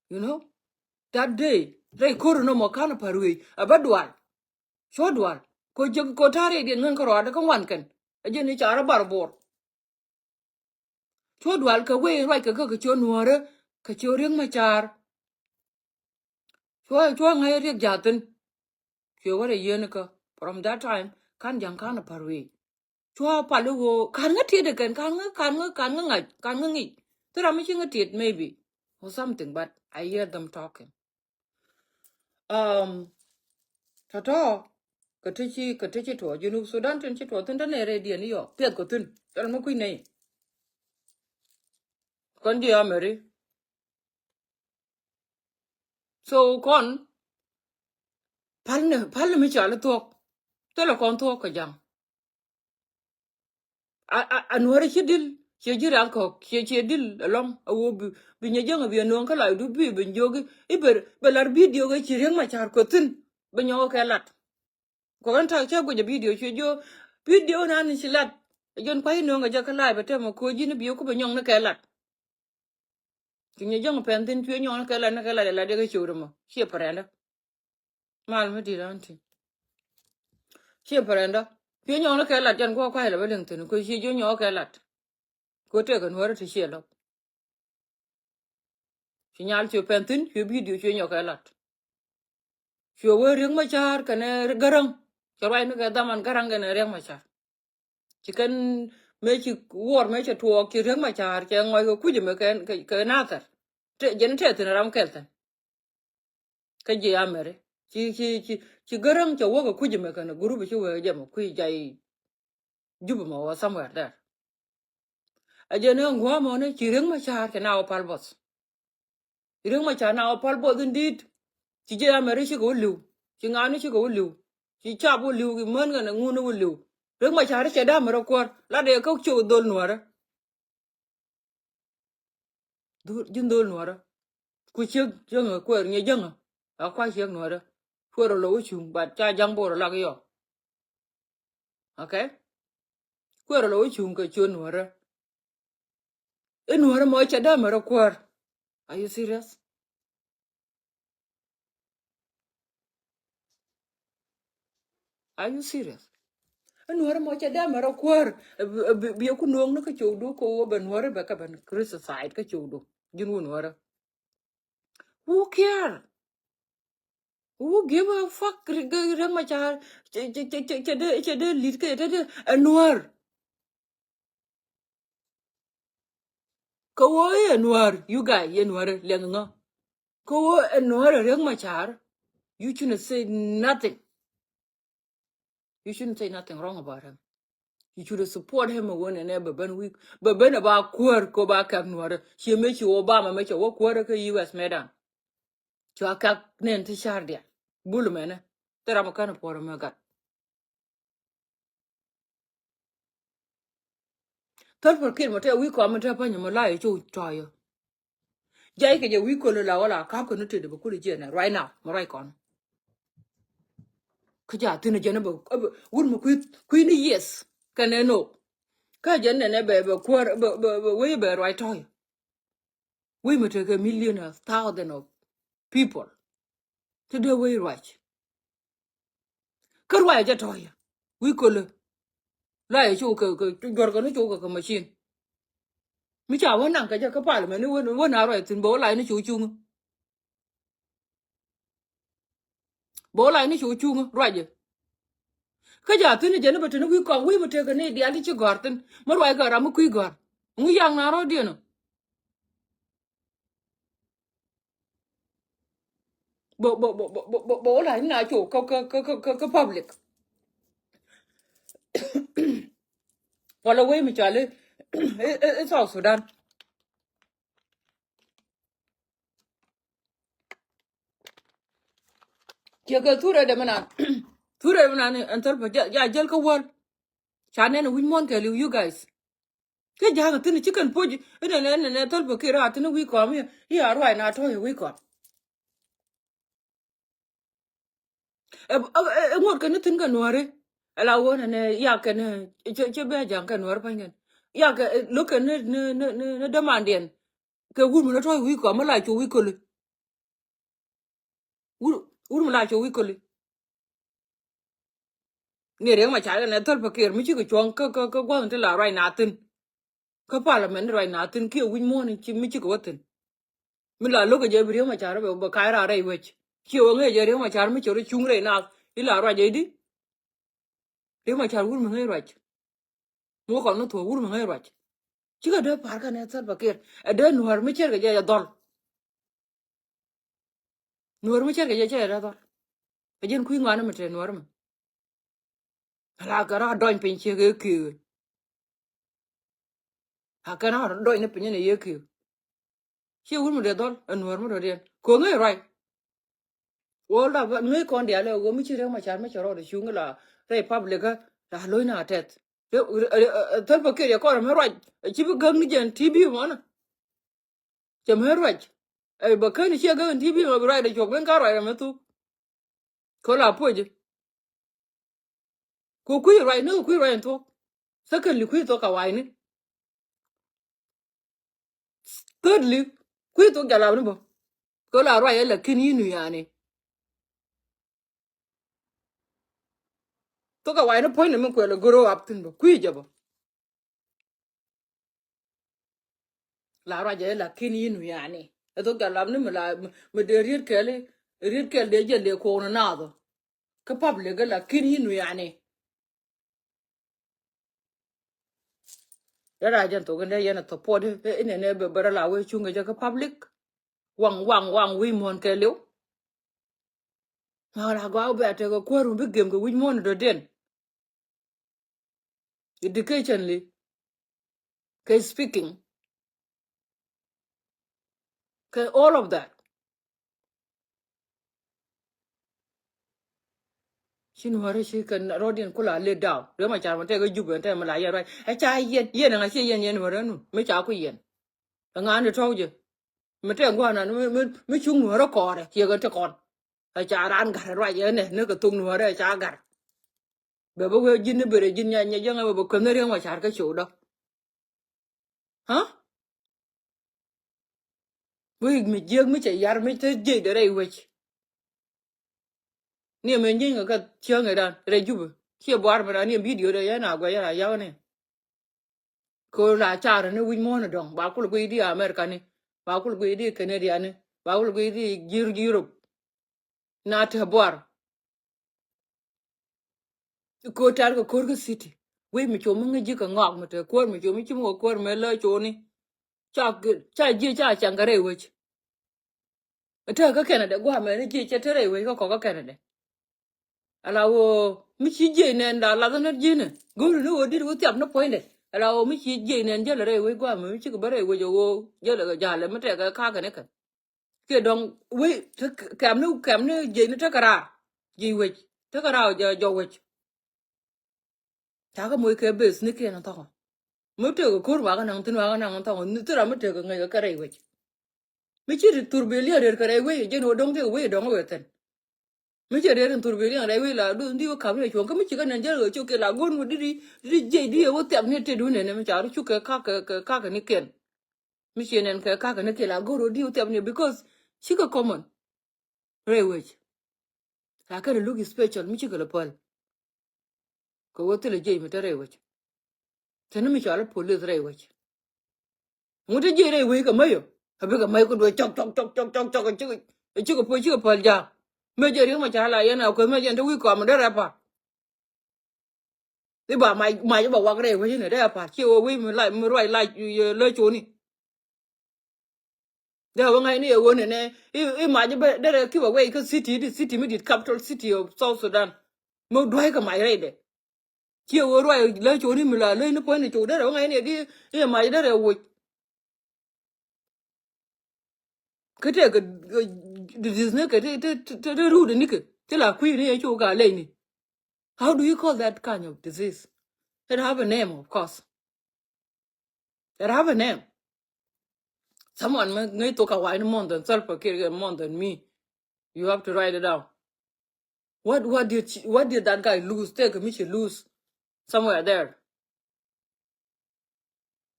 You know, that day rɛy ko̱r nɔmɔ ka̱n a pa̱r wei a bä dual. Cuɔ dual ko jek ko ta̱a̱ rɛy diɛn ŋän kä rɔaadä kä ŋuan kɛn a jɛn i̱ ca rɔ bar buɔr. Cuɔ dual kɛ wei ruac kɛ kä kɛ cuɔ nuäärä kɛ cuɔ Riek Machar. Cuɔ cuɔ ŋa̱c Riek ja̱thin. Cuɛ wä rɛ yieen kä from that time ka̱n ja̱ŋ ka̱n a pa̱r wei. Cuɔ pal i̱ ɣöö ka̱n ŋä tiet ikɛn ka̱n ŋä ka̱n ŋä ka̱n ŋä ŋa̱c ka̱n ŋä ŋi̱c. Thil ram mi ci ŋä tiet maybe or something but I hear them talking. Um, tɔ̱tɔ̱ kɛ ti ci kɛ ti ci tuɔɔk Junub Sudan tin ci tuɔɔk thin te nɛ rɛy diɛn i̱ yɔ piɛth kɛ thin. Thil mi kui̱ nɛy kɔn ji̱ Ameri. So kɔn pal ni pal ni mi cal i̱ thuɔ̱k. Thilɛ kɔn thuɔ̱k kɛ ja̱ŋ. A a a nuɔ̱ɔ̱rä ci dil ciɛ ji̱ rial kɔk ciɛ ciɛ dil ɛlɔ̱ŋ a woo bi bi nyɛ jäŋ a bi a nuɔ̱ɔ̱ŋ kä lɔcdu bi bi jiök i̱ bɛ bɛ lar bidio kɛ ci Riek Machar kɔ thi̱n. Bɛ nyɔk kɛ lat. Kɔ kɛn tak cä guic a bidio cuɛ jiök bidio nan ci lat. Jɔn kua̱c i̱ nuɔ̱ɔ̱ŋ kɛ jɛ kä lac bɛ tɛm a ko̱ ji̱n i̱ bi ku bɛ nyɔŋ ni kɛ lat. Ci nyɛ jäŋ pɛn thi̱n cuɛ nyɔŋ ni kɛ lat ni kɛ lat ɛ lat yɛ kɛ ciökdɛ mɔ ciɛ pärɛndä. Mal mi di̱t an ti ciɛ pärɛndä cuɛ nyɔŋ ni kɛ lat jɛn kuɔ kua̱c lɛ bä liŋ thi̱n kɛ ciɛ jiök nyɔk kɛ lat. Kɛ tëëkɛ nuäärä ti ciɛ lo̱k. Ci nyal cuɛ pɛn thi̱n cuɛ bidio cuɛ nyɔk kɛ lat. Cuɛ wee Riek Machar kɛnɛ Gäräŋ. Cɛ ruacni kɛ dhaman Gäräŋ kɛnɛ Riek Machar. Ci kɛn mëë ci wuɔr mëë cɛ tuɔɔk ci Riek Machar cɛ ŋɔc kɛ kuc ɛmɛ kɛ kɛ Nathɛr. Te jɛn tɛth thi̱n ram kɛl thi̱n. Kä jiɛ Ameri ci ci ci ci Gäräŋ cɛ wä kɛ kuc ɛmɛ kɛnɛ gurup ci wee jɛ mɛ kui̱ jay Jubɛ mɔ wä somewhere there. A jɛn ɛ ŋua̱a̱ mɔnɛ ci Riek Machar cɛ na wä pal buɔth. Riek Machar na wä pal buɔth in di̱i̱t. Ci jiɛ Ameri cikɛ wä li̱w. Ci ŋa̱a̱ni cikɛ wä li̱w. Ci cap wä li̱w ki män kɛnɛ ŋun wä li̱w. Riek Machar cɛ da̱a̱ mɛ rɔ kuäär latdɛ kä cok dhol nuäärä. Dhol ji̱n dhol nuäärä. Ku ciek jäŋä kuɛɛr nyɛ jäŋä. A kua ciek nuäärä. Kuɛɛr lɔ wä cuŋ bat ca ja̱ŋ bo̱o̱r lak yɔ. Okay. Kuɛɛr lɔ wä cuŋ kɛ ciöt nuäärä. I̱ nuäärä mɔ cɛ dämɛ rɔ kuäär. Are you serious? Are you serious? I̱ nuäärä mɔ cɛ dämɛ rɔ kuäär. Bi ku nuɔ̱ɔ̱ŋ ni kä cokdu kɛ wä bɛ nuäärä bɛ kɛ bɛ criticize kä cokdu. Ji̱n wä nuäärä. Who care? Who give a fuck? Riek Machar cɛ dee cɛ dee lit kɛ cɛ dee ɛ nuäär. Kä wä i̱ ɛ nuäär, you guy, i̱ ɛ nuäär liɛŋ ŋä. Kä wä ɛ nuäär ɛ Riek Machar, you shouldn't say nothing. You shouldn't say nothing wrong about him. You should support him ɛ wen ɛnɛ bɛ ben wi̱i̱ bɛ ben ɛ ba kuäär kɛ ba kɛk nuäärä. Ciɛ mëë ci Obama mëë cɛ wä kuäärä kä U S mëëdan. Cua kɛk nɛn ti ca̱r diaal. Bul mɛnɛ thil ram ɛ kän ɛ puɔr ɛmɛ gat. Thäl pär kiɛt mɔ tɛ wi̱i̱ kɔam mɔ tɛ pänyɛ mɔ la yɛ cok tɔyɔ. Jay kɛ jɛ wi̱i̱ köl la wala kap kɛ ni tëdɛ bɛ kul jiɛn right now mɛ right kɔn. Kä ja thin jɛn bɛ wut mɛ kui̱ kui̱ ni yes kɛ nɛ no. Kä jɛn nɛ nɛ bɛ bɛ kuäär bɛ bɛ bɛ wei bɛ ruac tɔy. Wei mɛ tekɛ million a thousand of people. Ti dee wei ruac. Kä ruac jɛ tɔy wi̱i̱ köl. La yɛ cok kɛ kɛ juɔr kɛ ni cok kɛ kɛ machine. Mi ca wä naŋ kɛ jɛ kä parliament ni wä na ruac thin bɛ wä lac ni cu cuŋ. Bɛ wä lac ni cu cuŋ ruacɛ. Kä ja thin jɛ ni bɛ tini wi̱i̱ kɔŋ wi̱i̱ mi tekɛ ni diaal ti ci gɔ̱a̱r thin mi ruac kɛ ram mi kui̱ gɔ̱a̱r. Ŋu yaŋ na rɔ̱diɛn ɔ. Bɛ bɛ bɛ bɛ bɛ bɛ wä la̱c ni na cok kä kä kä kä kä public. Wala wei mi cɔal i̱ i̱ i̱ South Sudan. Ciɛ kɛ thurɛ dɛ mi nan thurɛ dɛ mi nan ɛn thäl pä ja jäl kä wäl. Ca nɛn wi̱c muɔ̱n kɛ li̱w you guys. Kä ja̱a̱ŋ thi̱n ci kɛn puɔ̱c inɛnɛ inɛnɛ thäl pä kiɛ raar thi̱n wi̱i̱ kɔam i̱ a ruac na tɔ̱ i̱ wi̱i̱ kɔam. Ɛ ŋuɔ̱t kɛn ni thi̱n kɛ nuääri. Ɛ la ɣöö nɛnɛ yak kɛn cɛ bɛ ja̱a̱ŋ kɛ nuääri pa̱ny kɛn yak kɛ lo̱k kɛn ni ni ni ni dämandiɛn. Kɛ wut mi ni tɔ̱ i̱ wi̱i̱ kɔam mi la cu wi̱i̱ köli. Wur wur mi la cu wi̱i̱ köli. Ni Riek Machar kɛnɛ Salva Kiir mi cikɛ cuɔ̱ŋ kä kä kä gua̱th ti la ruac na thi̱n. Kä parliament ruac na thi̱n kiɛ wi̱c muɔ̱ɔ̱n ci mi cikɛ wä thi̱n. Mi la lo̱kɛ jɛ bi Riek Machar bɛ bɛ ka̱c raar rɛy wec. Ciɛ wä ŋäc jɛ Riek Machar mi cɛ rɔ cuŋ rɛy naath i̱ la ruac jɛ i̱di. Riek Machar wur mi ŋäc ruac. Mi wä kɔn ni thuɔ̱k wur mi ŋäc ruac. Cikɛ dee pa̱r kɛnɛ Salva Kiir ɛ dee nuäär mi cɛrkɛ jɛ jɛ dhɔl. Nuɔr mi cɛr kɛ jɛ cɛ rɛ dhɔr. Kɛ jɛn kui̱ ŋuan mi te nuɔr mi. Ala kɛ rɔ dɔny piny ciek ɛ kiek. A kɛn a dɔny ni piny ni yɛ kiek. Ciɛ wur mi dee dhɔl ɛ nuɔr mi dɔ̱diɛn ko̱ ŋäc ruac. Wol da ŋäc kɔn diaal ɛ ɣöö mi ci Riek Machar mi cɛ rɔɔd ɛ cuŋ la rɛy public kä la lo̱c na tɛth. Thäl pä kiɛ yɛ kɔn mi ruac ɛ ci bi gäk ni jɛn T V mɔnä. Cɛ mɛ ruac. Ɛ bɛ ken ciɛ gäk in ti bi mɛ bi ruac dɛ cuɔk ben ka ruac rɛ mɛ thuk. Kɛ la puɔc. Ku kui̱ ruac ni ku kui̱ ruac in thuk. Secondly kui̱ thuk ka wa̱i̱ni. Thirdly kui̱ thuk jalap ni bä. Kɛ la ruac ɛ la kin yinu yani. Thok a wai ni puɔ̱ny ni mi kuɛl a grow up thin bä kui̱ jɛ bä. La ruacɛ lakin yinu yani. Ɛ thok jɛ lap ni mi la mi dee riet kɛl i̱ riet kɛl dee jɛ dee kuɔk ni naath ɔ. Kä public ɛ lakin yinu yani. Dee ra jɛn thok in dee yɛn a support i̱ inɛnɛ bɛ bɛ rɛ la wee cuŋ kɛ jɛ kä public. Waŋ waŋ waŋ wi̱i̱ muɔ̱n kɛɛliw. Ŋa̱k la gɔaa wä bɛ a tekɛ kuäär mi bi gem kɛ wi̱c muɔ̱n dɔ̱diɛn. Educationally kɛ speaking kɛ all of that. Ci nuɔ̱ɔ̱ri ci kɛ rɔ̱diɛn kula let down. Riek Machar mɛ tɛk kä Jubɛ ɛn tɛk mi la yɛn ruac ɛ ca yɛn yɛn ɛŋa ci yɛn yɛn nuɔ̱ɔ̱ri ɛnun mi ca ku yɛn. Ɛŋa ni tɔ̱w jɛ mi tɛk gua̱a̱r nan mi mi mi cuŋ nuɔ̱ɔ̱ri kɔɔrɛ ciɛ kɛ ti kɔn. Ɛ ca raan gat ruac ɛnɛ ni kɛ thok nuɔ̱ɔ̱ri ɛ ca gat. Bɛ bä wee ji̱n ni bërɛ ji̱n nya nya jäŋä bɛ bä kueth ni Riek Machar kä cowdä. Ɣä? Wee mi jiäk mi cɛ yar mi te jiɛc dee rɛy wec. Ni ɛmɛ nyieny kɛ kä cieŋ ɛ dan rɛy Jubɛ ciɛ buar mi dan ni ɛm video dee yɛn a guɛc yɛn a yaw ni. Kɛ ɣöö la car ni wi̱c muɔ̱ɔ̱n dɔ̱ŋ ba kul guiy di America ni ba kul guiy di Canada ni ba kul guiy di ji̱r Europe. Na te buar. Ko̱r tɛ̈r kɛ ko̱r kä city wec mi com mi ŋäc ji̱ kɛ ŋɔak mi te kuäär mi com mi ci mi kɛ kuäär mɛ lä coni. Ca ca ji̱ ca caŋ kɛ rɛy wec. Te kä Canada gua̱a̱ mɛ ni ji̱ cɛ te rɛy wec kä kɔk kä Canada. Ala ɣöö mi ci jiɛc nɛn da lath ni ji̱n ɛ. Go̱o̱ri ni ɣöö di̱t ɣöö thiap ni puɔ̱nydɛ. Ala ɣöö mi ci jiɛc nɛn jäl rɛy wec gua̱a̱mɛ mi cikɛ bä rɛy wec ɣöö jäl kɛ ja̱l mi tɛkɛ ka̱kä ni kɛ. Kiɛ dɔ̱ŋ wec kɛm ni kɛm ni jiɛc ni tekɛ raar. Jiɛc wec tekɛ raar jɔk wec. Cakɛ moc kɛ beth ni kiɛn thɔkɔ. Mi tekɛ ko̱r wakɛ naŋ thi̱n wakɛ naŋ thɔkɔ ni thira mi tekɛ ŋäc kɛ rɛy wec. Mi ci thur bi liɛn rɛr kɛ rɛy wec jɛn wä dɔ̱ŋ tekɛ wec dɔ̱ŋ wee thi̱n. Mi ci rɛr in thur bi liɛn rɛy wec la du ndi wä kap ni cuɔ̱ŋ kä mi ci kɛ nɛn jɛn wä cok kɛ la go̱n wä di di di jiɛc di wä thiap ni tet wä nɛn mi ca ru cuk kɛ kak kɛ kak ni kiɛn. Mi ci nɛn kɛ kak ni kiɛn la go̱n wä di wä thiap ni because cikɛ common. Rɛy wec. Lakin look special mi cikɛ lɛ päl. Kɛ wä thilɛ jiɛc mi te rɛy wec. Teni mi cɔal i̱ police rɛy wec. Ŋut ti jiɛc rɛy wec kɛ mäc ɔ. A bikɛ mäc kä duɔ̱c cɔk cɔk cɔk cɔk cɔk cɔk. Cikɛ puɔ̱c cikɛ päl ja̱a̱k. Mëë jɛ riek ma ca la yɛn a kueth mëë jɛ te wi̱i̱ kɔam derɛ pa̱r. I̱ ba mac mac i̱ ba wak rɛy wec inɛ derɛ pa̱r ci wä wec mi lac mi ruac lac lä coni. Dee wä ŋa̱cni ɛ ɣöö nɛnɛ i̱ mac i̱ bä derɛ keep away kä city di city mi dit capital city of South Sudan. Mi dua̱ckɛ mac rɛydɛ. Ciɛ ɣöö ruac lä coni mi la lä ni puɔ̱nyni cok derɛ wä ŋa̱cni ɛ di i̱ mac derɛ woc. Kä tëëkɛ disease ni kɛ ti ti ti ti ruut ni kɛ ti la kui̱ ni ɛ cok ka lɛy ni. How do you call that kind of disease? It have a name, of course. It have a name. Someone may, may talk a wine more than self care more than me. You have to write it down. What what did she, what did that guy lose? Take me she lose somewhere there.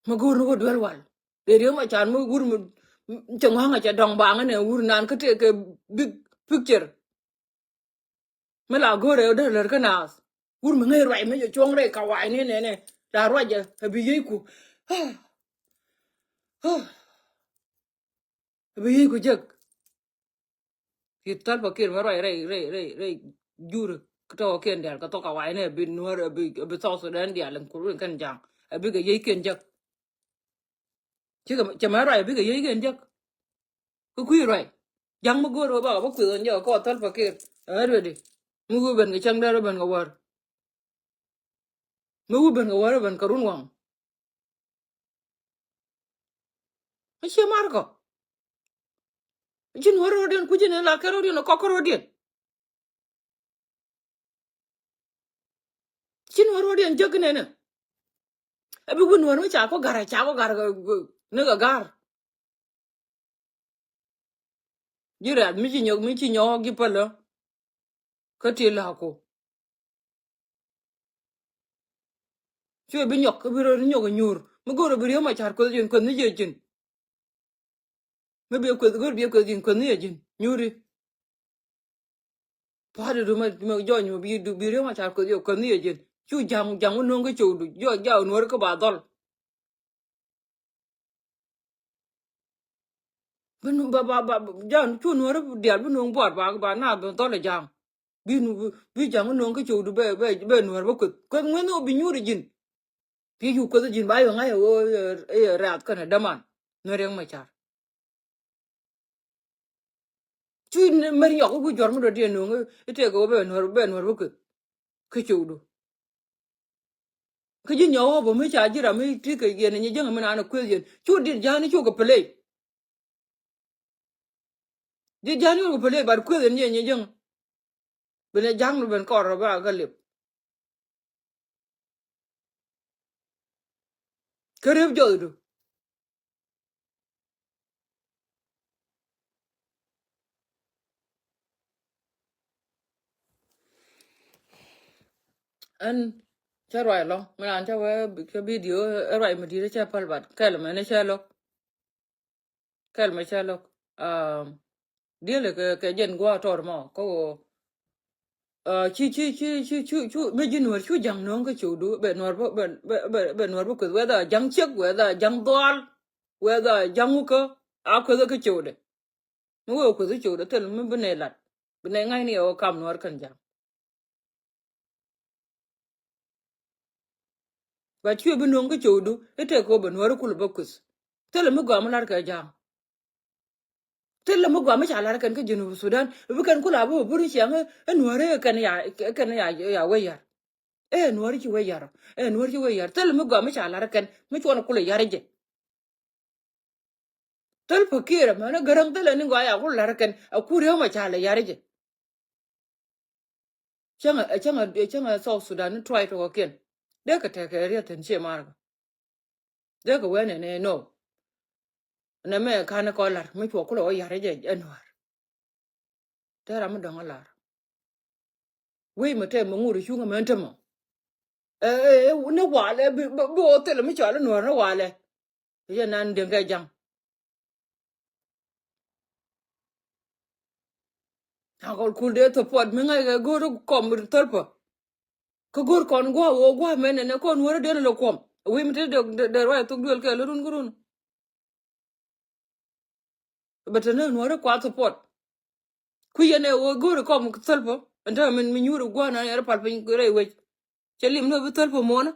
Ma go̱o̱r ni wä duel wal. Dee riek ma can mi wur mi cɛ ŋɔ̱ŋ a cɛ dɔŋ baŋ ni wur nan kä tëëkɛ big picture. Mi la go̱o̱rɛ dee lär kä naath wur mi ŋäc ruac mi jɛ cuɔ̱ŋ rɛy ka wa̱a̱c ni nɛnɛ la ruac jɛ a bi yiëëc ku. A bi yiëëc ku jek. Ci Salva Kiir mi ruac rɛy rɛy rɛy rɛy juri kä tɔɔkiɛn diaal kä thok ka wa̱a̱c ni a bi nuäär a bi a bi South Sudan diaal in kul in kɛn ja̱a̱ŋ a bikɛ yiëëc kiɛn jek. Cikɛ cɛ mɛ ruac bikɛ yiëëc kɛn jek. Kä kui̱ ruac ja̱ŋ mi go̱o̱r ɣöö bakɛ bä kuith ɣän jɛ kɛ kɔɔth Salva Kiir. Ɛ ready mi wi̱i̱ ben kɛ cäŋ dee rɔ ben kɛ wäär. Mi wi̱i̱ ben kɛ wäär rɔ ben kɛ run waŋ. Mi cie mar kɔ. Ci nuɔ̱r ro̱o̱diɛn kuci ni la kɛ ro̱o̱diɛn kɔk kä ro̱o̱diɛn. Ci nuɔ̱r ro̱o̱diɛn jek nɛnɛ. Ɛ bi win nuɔ̱r mi ca kɔ gar a ca kɔ gar ni kɛ gar. Ji̱ rɛ̈th mi ci nyɔk mi ci nyɔk ji̱ pälä. Kä ti la̱a̱ku. Cuɛ bi nyɔk kä bi rɔ nyɔk nyuur mi go̱o̱r bi riek ma ca̱r kueth ji̱n kueth ni jiɛ ji̱n. Mi bi kueth go̱o̱r bi kueth ji̱n kueth ni jiɛ ji̱n nyuuri. Pa̱a̱t du ma jɔny ma bi du bi riek ma ca̱r kueth jiɛ kueth ni jiɛ ji̱n cu ja̱ŋ ja̱ŋ wä nuɔ̱ŋ kä cok du jɔ jaw nuɔ̱ɔ̱r kä ba dhɔl. Bi nu ba ba ba ja̱ŋ cu nuɔ̱ɔ̱r diaal bi nuɔ̱ŋ buɔt ba ba na bi dhɔl ja̱ŋ. Bi nu bi ja̱ŋ nuɔ̱ɔ̱ŋ kä cok du bɛ bɛ bɛ nuɔ̱ɔ̱r bä kueth kueth ŋuɛn ɔ bi nyuur ji̱n. Pi cu kueth ji̱n ba yɔ ŋa̱c ɛ ɣöö ɛ rɛ̈th kɛnɛ däman nuɔ̱ɔ̱r riek ma ca̱r. Cu mɛr nyɔk i̱ ku juɔ̱r mi dɔ̱diɛn no̱o̱ŋ i̱ tëëk ɣöö bɛ nuɔ̱r bɛ nuɔ̱r bä kueth. Kä cokdu kä ji̱ nyɔk ɣɔ̱p mi ca ji̱ ram mi ti kɛ yɛn nyi jäŋ mi naan ɛ kueth yɛn cu dit ja̱a̱n i̱ cukɛ play. Dit ja̱a̱n i̱ cukɛ play bat kueth yɛn yɛn nyi jäŋ. Bi nɛ ja̱ŋ ni ben kɔr rɔ ba kä lip. Kä rep jɔthdu. Ɛn cä ruac lɔ mi raan cä wee cä bidio ɛ ruac mi di̱t cä päl bat kɛl mɛn cä lo̱k. Kɛl mɛ cä lo̱k diël kɛ kɛ jɛn gua̱a̱ tɔr mɔ kä ɣöö ci ci ci ci cu cu mi ji̱ nuɔ̱ɔ̱r cu ja̱ŋ nööŋ kä cöödu bɛ nuɔ̱ɔ̱r bä bɛ bɛ bɛ nuɔ̱ɔ̱r bä kueth whether ja̱ŋ ciek whether ja̱ŋ dhuaal whether ja̱ŋ wukä a kueth kä cöödɛ. Mi wee kueth kä cöödɛ thil mi bi nɛ lat bi nɛ ŋa̱cni ɛ wä kam nuɔ̱ɔ̱r kɛn ja̱ŋ. Ba cuɛ bi no̱o̱ŋ kä cöödu i̱ tëë kɛ wä bɛ nuɔ̱ɔ̱ri kulɛ bä kueth. Thilɛ mi gɔaa mi la̱r kɛ ja̱a̱ŋ. Thilɛ mi gɔaa mi ca lar kɛn kä Junub Sudan. Bi kɛn kula bi bur ciɛŋ ɛ Nuäri kɛn ya, kɛn ya, ya wee yar. Ɛ Nuäri ci wee yar. Ɛ Nuäri ci wee yar. Thilɛ mi gɔaa mi ca lar kɛn mi cuɔn kula yar jɛ. Thil Pakiir mɛn ɛ Gäräŋ thilɛ ni gɔaa ya kula lar kɛn a kur yɛ ma ca la yar jɛ. Cäŋɛ, cäŋɛ, cäŋɛ South Sudan ni tuay tɔkɔkiɛn. Dee kɛ tɛkɛ riɛth thin cie markä. Dee kɛ wee nɛnɛ nɔ. Nɛ mɛ ka̱n kɔ lar mi cuɔ kulɛ wä yar jɛ ɛ Nuäär. Tɛ ram mi dɔ̱ŋ ɛ lar. Wec mi tɛ mi ŋur cuŋ ɛmɛn te mɔ. Ɛ, ɛ, ɛ, ni walɛ bi, bi, bi wä thilɛ mi cɔal ɛ Nuäär ni walɛ. Yɛ nan deŋ kɛ jaŋ. Akɔl kul dee support mi ŋa̱c kɛ go̱o̱r kɔm thilpä. Kä go̱o̱r kɔn gua̱a̱ woo gua̱a̱ mɛn nɛ kɔn wärä den lɛ kuɔm. Wi̱i̱ mi te dee, dee, dee ruac thok duël kɛ lä run kä run. Bɛ te ni nuɔ̱ɔ̱ri kua support. Kui̱ yɛn ɛ wä go̱o̱ri kɔm thäl pä ɛn te min mi nyuuri gua̱a̱r na yɛr pal piny rɛy wec. Cɛ lim ni wä bi thäl pä muɔ̱ɔ̱nä.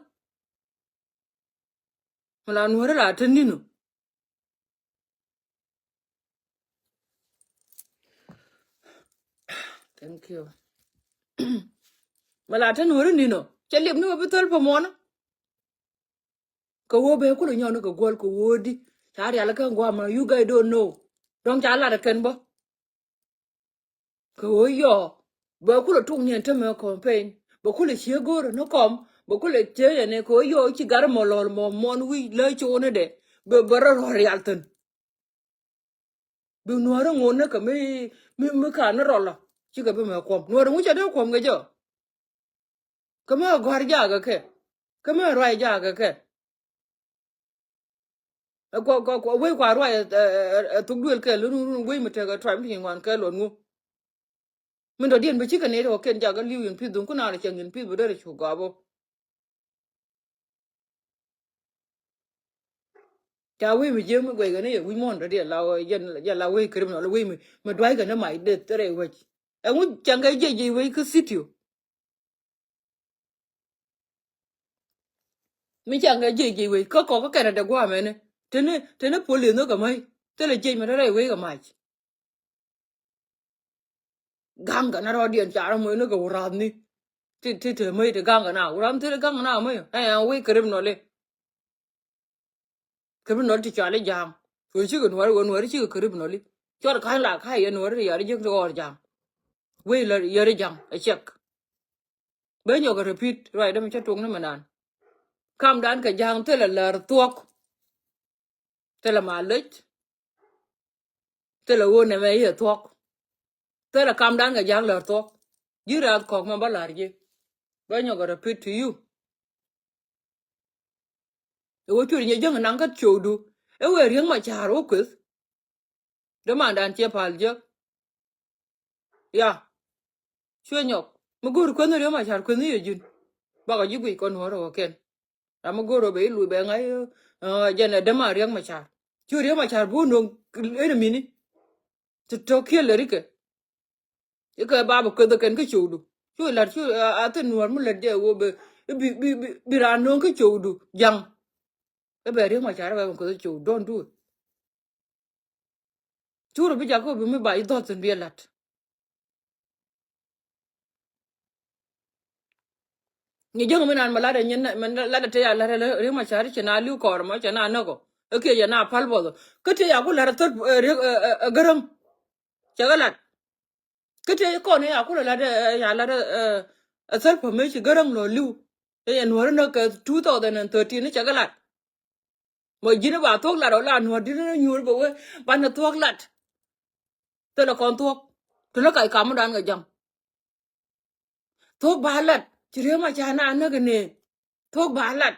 Mi la nuɔ̱ɔ̱ri la te ni̱n ɔ. Thank you. Mi la te nuɔ̱ɔ̱ri ni̱n ɔ cɛ lim ni wä bi thäl pä muɔ̱ɔ̱nä. Kɛ ɣöö bɛ kulɛ nyɔk ni kɛ guɔl kɛ ɣöö di ca rial kɛ guam, you guys don't know. Dɔ̱ŋ ca lat kɛn bä. Kɛ ɣöö yɔɔ bɛ kulɛ tuk niɛn tämɛ campaign, bɛ kulɛ cie go̱o̱rä ni kɔm, bɛ kulɛ cie yɛn kɛ ɣöö yɔɔ ci gat mɔ lɔl mɔ muɔn wi̱c lä co̱o̱ni dɛ bɛ bɛ rɔ rɔ rial thi̱n. Bi nuɔ̱ɔ̱ri ŋun ni kɛ mi, mi, mi ka ni rɔlɔ cikɛ bi mɛ kuɔm. Nuɔ̱ɔ̱ri ŋun cɛ dee kuɔm kɛ jɛ. Kä mi gɔ̱a̱r jakä kɛ. Kä mi ruac jakä kɛ. Ɛ kuɔ, kuɔ, kuɔ, wec kua ruac, ɛ, ɛ, ɛ, ɛ, thuk duël kɛ lun, lun, lun, wec mi tekɛ ruac mi ti ŋuan kɛ luɔt ŋu. Min dɔ̱diɛn bi cikɛ nɛy ti kɔ̱kiɛn jakä li̱w in peace, dhun ku naan cieŋ in peace bi derɛ cu gɔaa bä. Ca wec mi jiäk mi guɛckɛ ni yɛ wi̱c muɔ̱ɔ̱n dɔ̱diɛn la, jɛn, jɛn la wec criminal, wec mi, mi duackɛ ni mac dee thɛrɛ wec. Ɛŋu cäŋ kɛ jiɛc jiɛc wec kä city ɔ? Mi cäŋ kɛ jiɛc jiɛc wec kä kɔk kä kɛnɛ dee gua̱a̱mɛni. Teni, teni police ni kɛ mäc. Thilɛ jiɛc mi te rɛy wec kɛ mac. Gaŋ kɛ na rɔɔdiɛn ca rɔ moc ni kɛ wurathni. Ti, ti, ti mäc ti gaŋ kɛ na wurathni ti gaŋ kɛ na mäc. Ɛ, ɛ, wec criminal li. Criminal ti cɔal i̱ ja̱a̱ŋ. Kɛ cikɛ nuɔ̱ɔ̱ri wä nuɔ̱ɔ̱ri cikɛ criminal i̱. Cuɔr ka̱ny la ka̱c yɛ nuɔ̱ɔ̱ri ti yɔri jiäk ti ɣɔr ja̱a̱ŋ. Wec la yɔri ja̱a̱ŋ ɛ cɛk. Bä nyɔk kɛ repeat ruacdä mi cä tuɔk ni mi naan. Kamdan kɛ ja̱a̱ŋ thilɛ lär thuɔ̱k. Thilɛ malec. Thilɛ ɣöö nɛmɛ i̱ ɛ thuɔ̱k. Thilɛ kamdan kɛ ja̱a̱ŋ lär thuɔ̱k. Ji̱ raath kɔk mɛ bä la̱r ji̱. Bä nyɔk kɛ repeat to you. Ɛ wä cuɛ nyɛ jäŋ naŋ kä ciökdu. Ɛ wëë Riek Machar wä kueth. Dämandan ciɛ pal jek. Ya. Cuɛ nyɔk. Mi go̱o̱r kueth ni Riek Machar kueth ni yɛ ji̱n. Bakɔ ji̱ guic kɔn nuɔ̱ɔ̱r ɛ wä kɛn. Ram mi go̱o̱r ɛ bɛ i̱ luc bɛ ŋa̱c, ɛ, jɛn ɛ däman Riek Machar. Cu Riek Machar bi wä no̱o̱ŋ enemy ni. Ti tɔ̱ kiɛl lɛ rikɛ. Ikɛ bapɛ kueth kɛn kä cowdu. Cu lat cu a, a thin nuɔ̱ɔ̱r mi lät jɛ wä bɛ bi, bi, bi, bi raan no̱o̱ŋ kä cowdu ja̱ŋ. Ɛ bɛ Riek Machar ɛ bɛ kueth cowdu. Don't do it. Cu rɔ bi jakä bi mi ba i̱ dhɔth thin bi ɛ lat. Ni jäŋ mi nan ma lat ɛ nyin, ma lat ɛ te ya lat ɛ Riek Machar cɛ na li̱w kɔɔr mɔ cɛ na näk ɔ. Ɛ kiɛ cɛ na pal buɔth ɔ. Kä te ya ku lat ɛ thäl, ɛ, Riek, ɛ, ɛ, ɛ, Gäräŋ. Cɛ kɛ lat. Kä te kɔn ya ku lat ɛ, ɛ, ya lat ɛ, ɛ, ɛ, thäl pä mëë ci Gäräŋ lɔ li̱w. Ɛ yɛ nuɔ̱ɔ̱ri näk kɛ two thousand and thirteen cɛ kɛ lat. Mɔ ji̱n ba thuɔ̱k lat ɔ la nuɔ̱ɔ̱r di̱t ni nyuur bɛ wee banɛ thuɔ̱k lat. Thilɛ kɔn thuɔ̱k. Thilɛ kac kamdan kɛ ja̱ŋ. Thuɔ̱k ba lat ci Riek Machar na näk ni. Thuɔ̱k ba lat.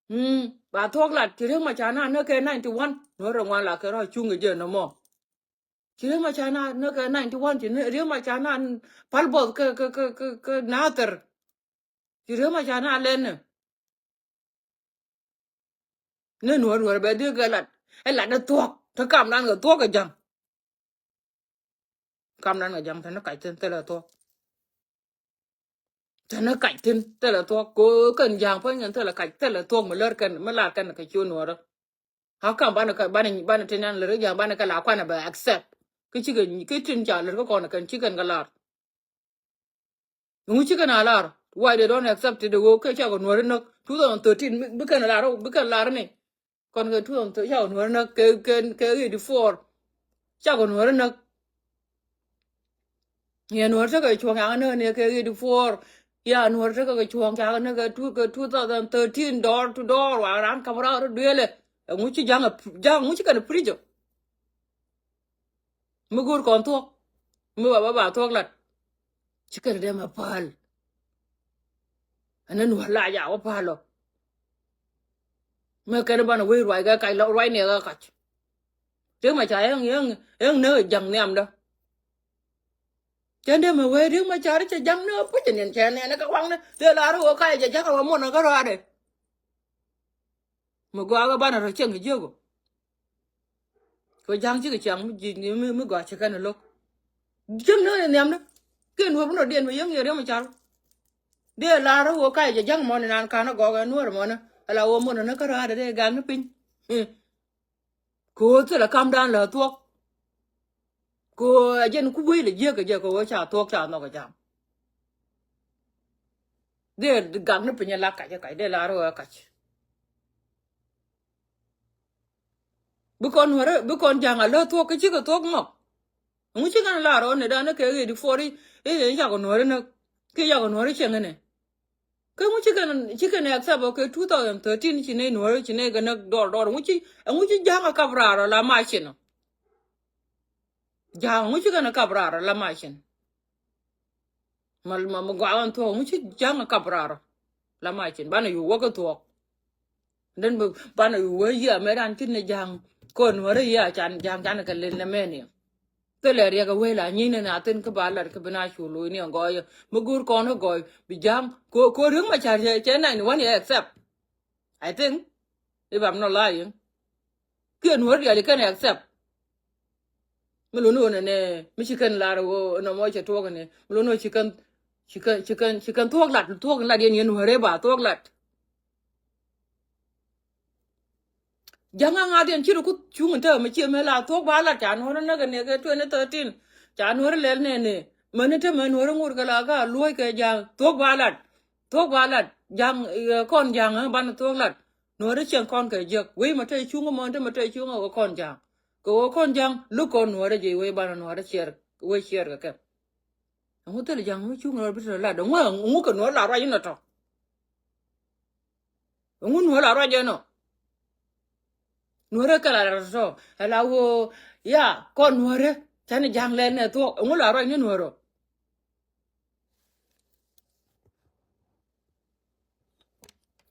Mm, ba thuɔ̱k lat ci Riek Machar na näk kɛ ninety one. Nuɔ̱ɔ̱r rɛ ŋuan la kɛ rɔ cuŋ kɛ jɛ nɔmɔ. Ci Riek Machar na näk kɛ ninety one ci Riek Machar na pal buɔth kɛ, kɛ, kɛ, kɛ, kɛ Nathir. Ci Riek Machar na lɛn ni. Ni nuɔ̱ɔ̱r nuɔ̱ɔ̱r bɛ dhil kɛ lat. Ɛ lat ni thuɔ̱k. Te kamdan kɛ thuɔ̱k kɛ ja̱ŋ. Kamdan kɛ ja̱ŋ te ni kac thi̱n thilɛ thuɔ̱k. Te ni kac thi̱n thilɛ thuɔ̱k. Ko kɛn ja̱ŋ pä nyɛn thilɛ kac thilɛ thuɔ̱k mi lär kɛn mi lar kɛn kɛ ci nuɔ̱ɔ̱rä. How come banɛ kɛ banɛ banɛ te nan lär ja̱ŋ banɛ kɛ la kuanɛ bɛ accept. Kä cikɛ, kä tin ca lät kä kɔn kɛn cikɛn kɛ lar. Ŋu cikɛn a lar? Why they don't accept it? Ɣöö kɛ cakɔ Nuäri näk two thousand thirteen, bi, bi kɛn lar, bi kɛn lar ni. Kɔn kɛ two thousand thirteen, cakɔ Nuäri näk kɛ, kɛ, kɛ eighty-four. Cakɔ Nuäri näk. Yɛ Nuäri tekɛ cuɔ̱ŋ yak näk ni kɛ eighty-four. Ya Nuäri tekɛ cuɔ̱ŋ yak näk kɛ two, kɛ two thousand thirteen, door to door, wa raan kap raar duelɛ. Ŋu ci Ja̱ŋ a, Ja̱ŋ ŋu cikɛn a preach ɔ? Mi go̱o̱r kɔn thuɔ̱k. Mi ba, ba, ba thuɔ̱k lat. Ci kɛn dee ma päl. Ɛn ni Nuäär la ja wä päl ɔ. Mi kɛn banɛ wec ruac kɛ kac lɔ, ruac ni kɛ kac. Riek Machar ɛŋ, ɛŋ, ɛŋ ni Ja̱ŋ nhiamdä. Cɛn dee ma wec Riek Machar cɛ Ja̱ŋ ni puc ni cɛ nɛn kɛ waŋni. Dee la ri wä kac jɛ Ja̱ŋ wä muɔn kä rɔadɛ. Mi gɔaa kɛ banɛ rɔ cieŋ kɛ jiök ɔ. Kɛ Ja̱ŋ cikɛ ciaŋ mi ji̱, mi, mi gɔaa ci kɛn lo̱k. Cieŋ ni nhiamdä. Kiɛ Nuäär bi nɔ diɛn mi yäŋ yɛ Riek Machar. Dee lar wä kac jɛ Ja̱ŋ mɔni nan kan gɔɔk ɛ Nuäär mɔni. Ala wä mɔni ni kä rɔadɛ dee gak ni piny. Kɛ ɣöö thilɛ kamdan lɛ thuɔ̱k. Kɛ ɣöö a jɛn ku wec lɛ jiäk kɛ jɛ kɛ ɣöö ca thuɔ̱k ca nhɔk kɛ jam. Dee gak ni piny ɛ la kac ɛ kac, dee lar ɣöö ɛ kac. Bi kɔn Nuäärä, bi kɔn Ja̱ŋ a lä thuɔ̱k kä cikɛ thuɔ̱k nhɔk. Ŋu cikɛn lar ɣöö ni dan ni kɛ eighty-four i̱, i̱, i̱ yakɔ Nuäärä näk. Kiɛ yakɔ Nuäärä cieŋ inɛ. Kä ŋu cikɛn, cikɛn accept ɔ kɛ two thousand thirteen ci nɛy Nuäärä ci nɛy kɛ näk dɔɔr dɔɔr. Ŋu ci, ŋu ci Ja̱ŋ a kap raar ɔ la macin ɔ. Ja̱ŋ ŋu cikɛn a kap raar ɔ la macin. Ma, ma, ma gɔaa ɣän thuɔ̱k ŋu ci Ja̱ŋ a kap raar ɔ la macin. Banɛ yu wä kɛ thuɔ̱k. Then bi banɛ yu wä yiëë mɛ ran tin ni Ja̱ŋ. Kɔn Nuäärä yiëë a can Ja̱ŋ can kɛ lin ni mɛn i̱. Thilɛ riɛk a wee la nyin ni na thin kä ba lat kä bi na cu lo̱c ni a gɔɔy. Mi go̱o̱r kɔn kä gɔɔy bi Ja̱ŋ. Ko, ko Riek Machar cɛ, cɛ nɛn wän yɛ accept. I think, if I'm not lying. Kiɛ Nuäär diaal i̱ kɛn accept. Mi luni ɣöö nɛnɛ, mi ci kɛn lar ɣöö nɔmɔ cɛ tuɔɔk ni. Mi luni ɣöö ci kɛn, ci kɛn, ci kɛn, ci kɛn thuɔɔk lat, thuɔɔk lat yɛn yɛn Nuäärɛ ba thuɔɔk lat. Ja̱ŋ a ŋa̱t yɛn ci rɔ kuth cuŋ in te mi ci mɛ la thuɔɔk ba lat ca Nuäärɛ näk ni kɛ twenty thirteen. Ca Nuäärɛ lɛl nɛnɛ. Mäni te mɛ Nuäärɛ ŋot kɛ la ka luɔ̱c kɛ Ja̱ŋ thuɔɔk ba lat. Thuɔ̱k ba lat, Ja̱ŋ, eh, kɔn Ja̱ŋ, eh, banɛ thuɔ̱k lat. Nuäärä cieŋ kɔn kɛ jiäk. Wec ma te cuŋ mɔ, te ma te cuŋ kɛ kɔn Ja̱ŋ. Kɛ wä kɔn Ja̱ŋ, luk kɔn Nuäärä jiɛc wec banɛ Nuäärä ciɛr, wec ciɛr kɛ kɛ. Ɛŋu thil Ja̱ŋ mi cuŋ rɔ bi te lat. Ɛŋu, ɛŋu kɛ Nuäärä la ruac inɔ tɔ. Ɛŋu Nuäärä la ruac inɔ. Nuäärä kɛ la ruac tɔ. Ɛ la wä, ya, kɔn Nuäärä. Cani Ja̱ŋ lɛn nɛ thuɔ̱k. Ɛŋu la ruac ni Nuäärä.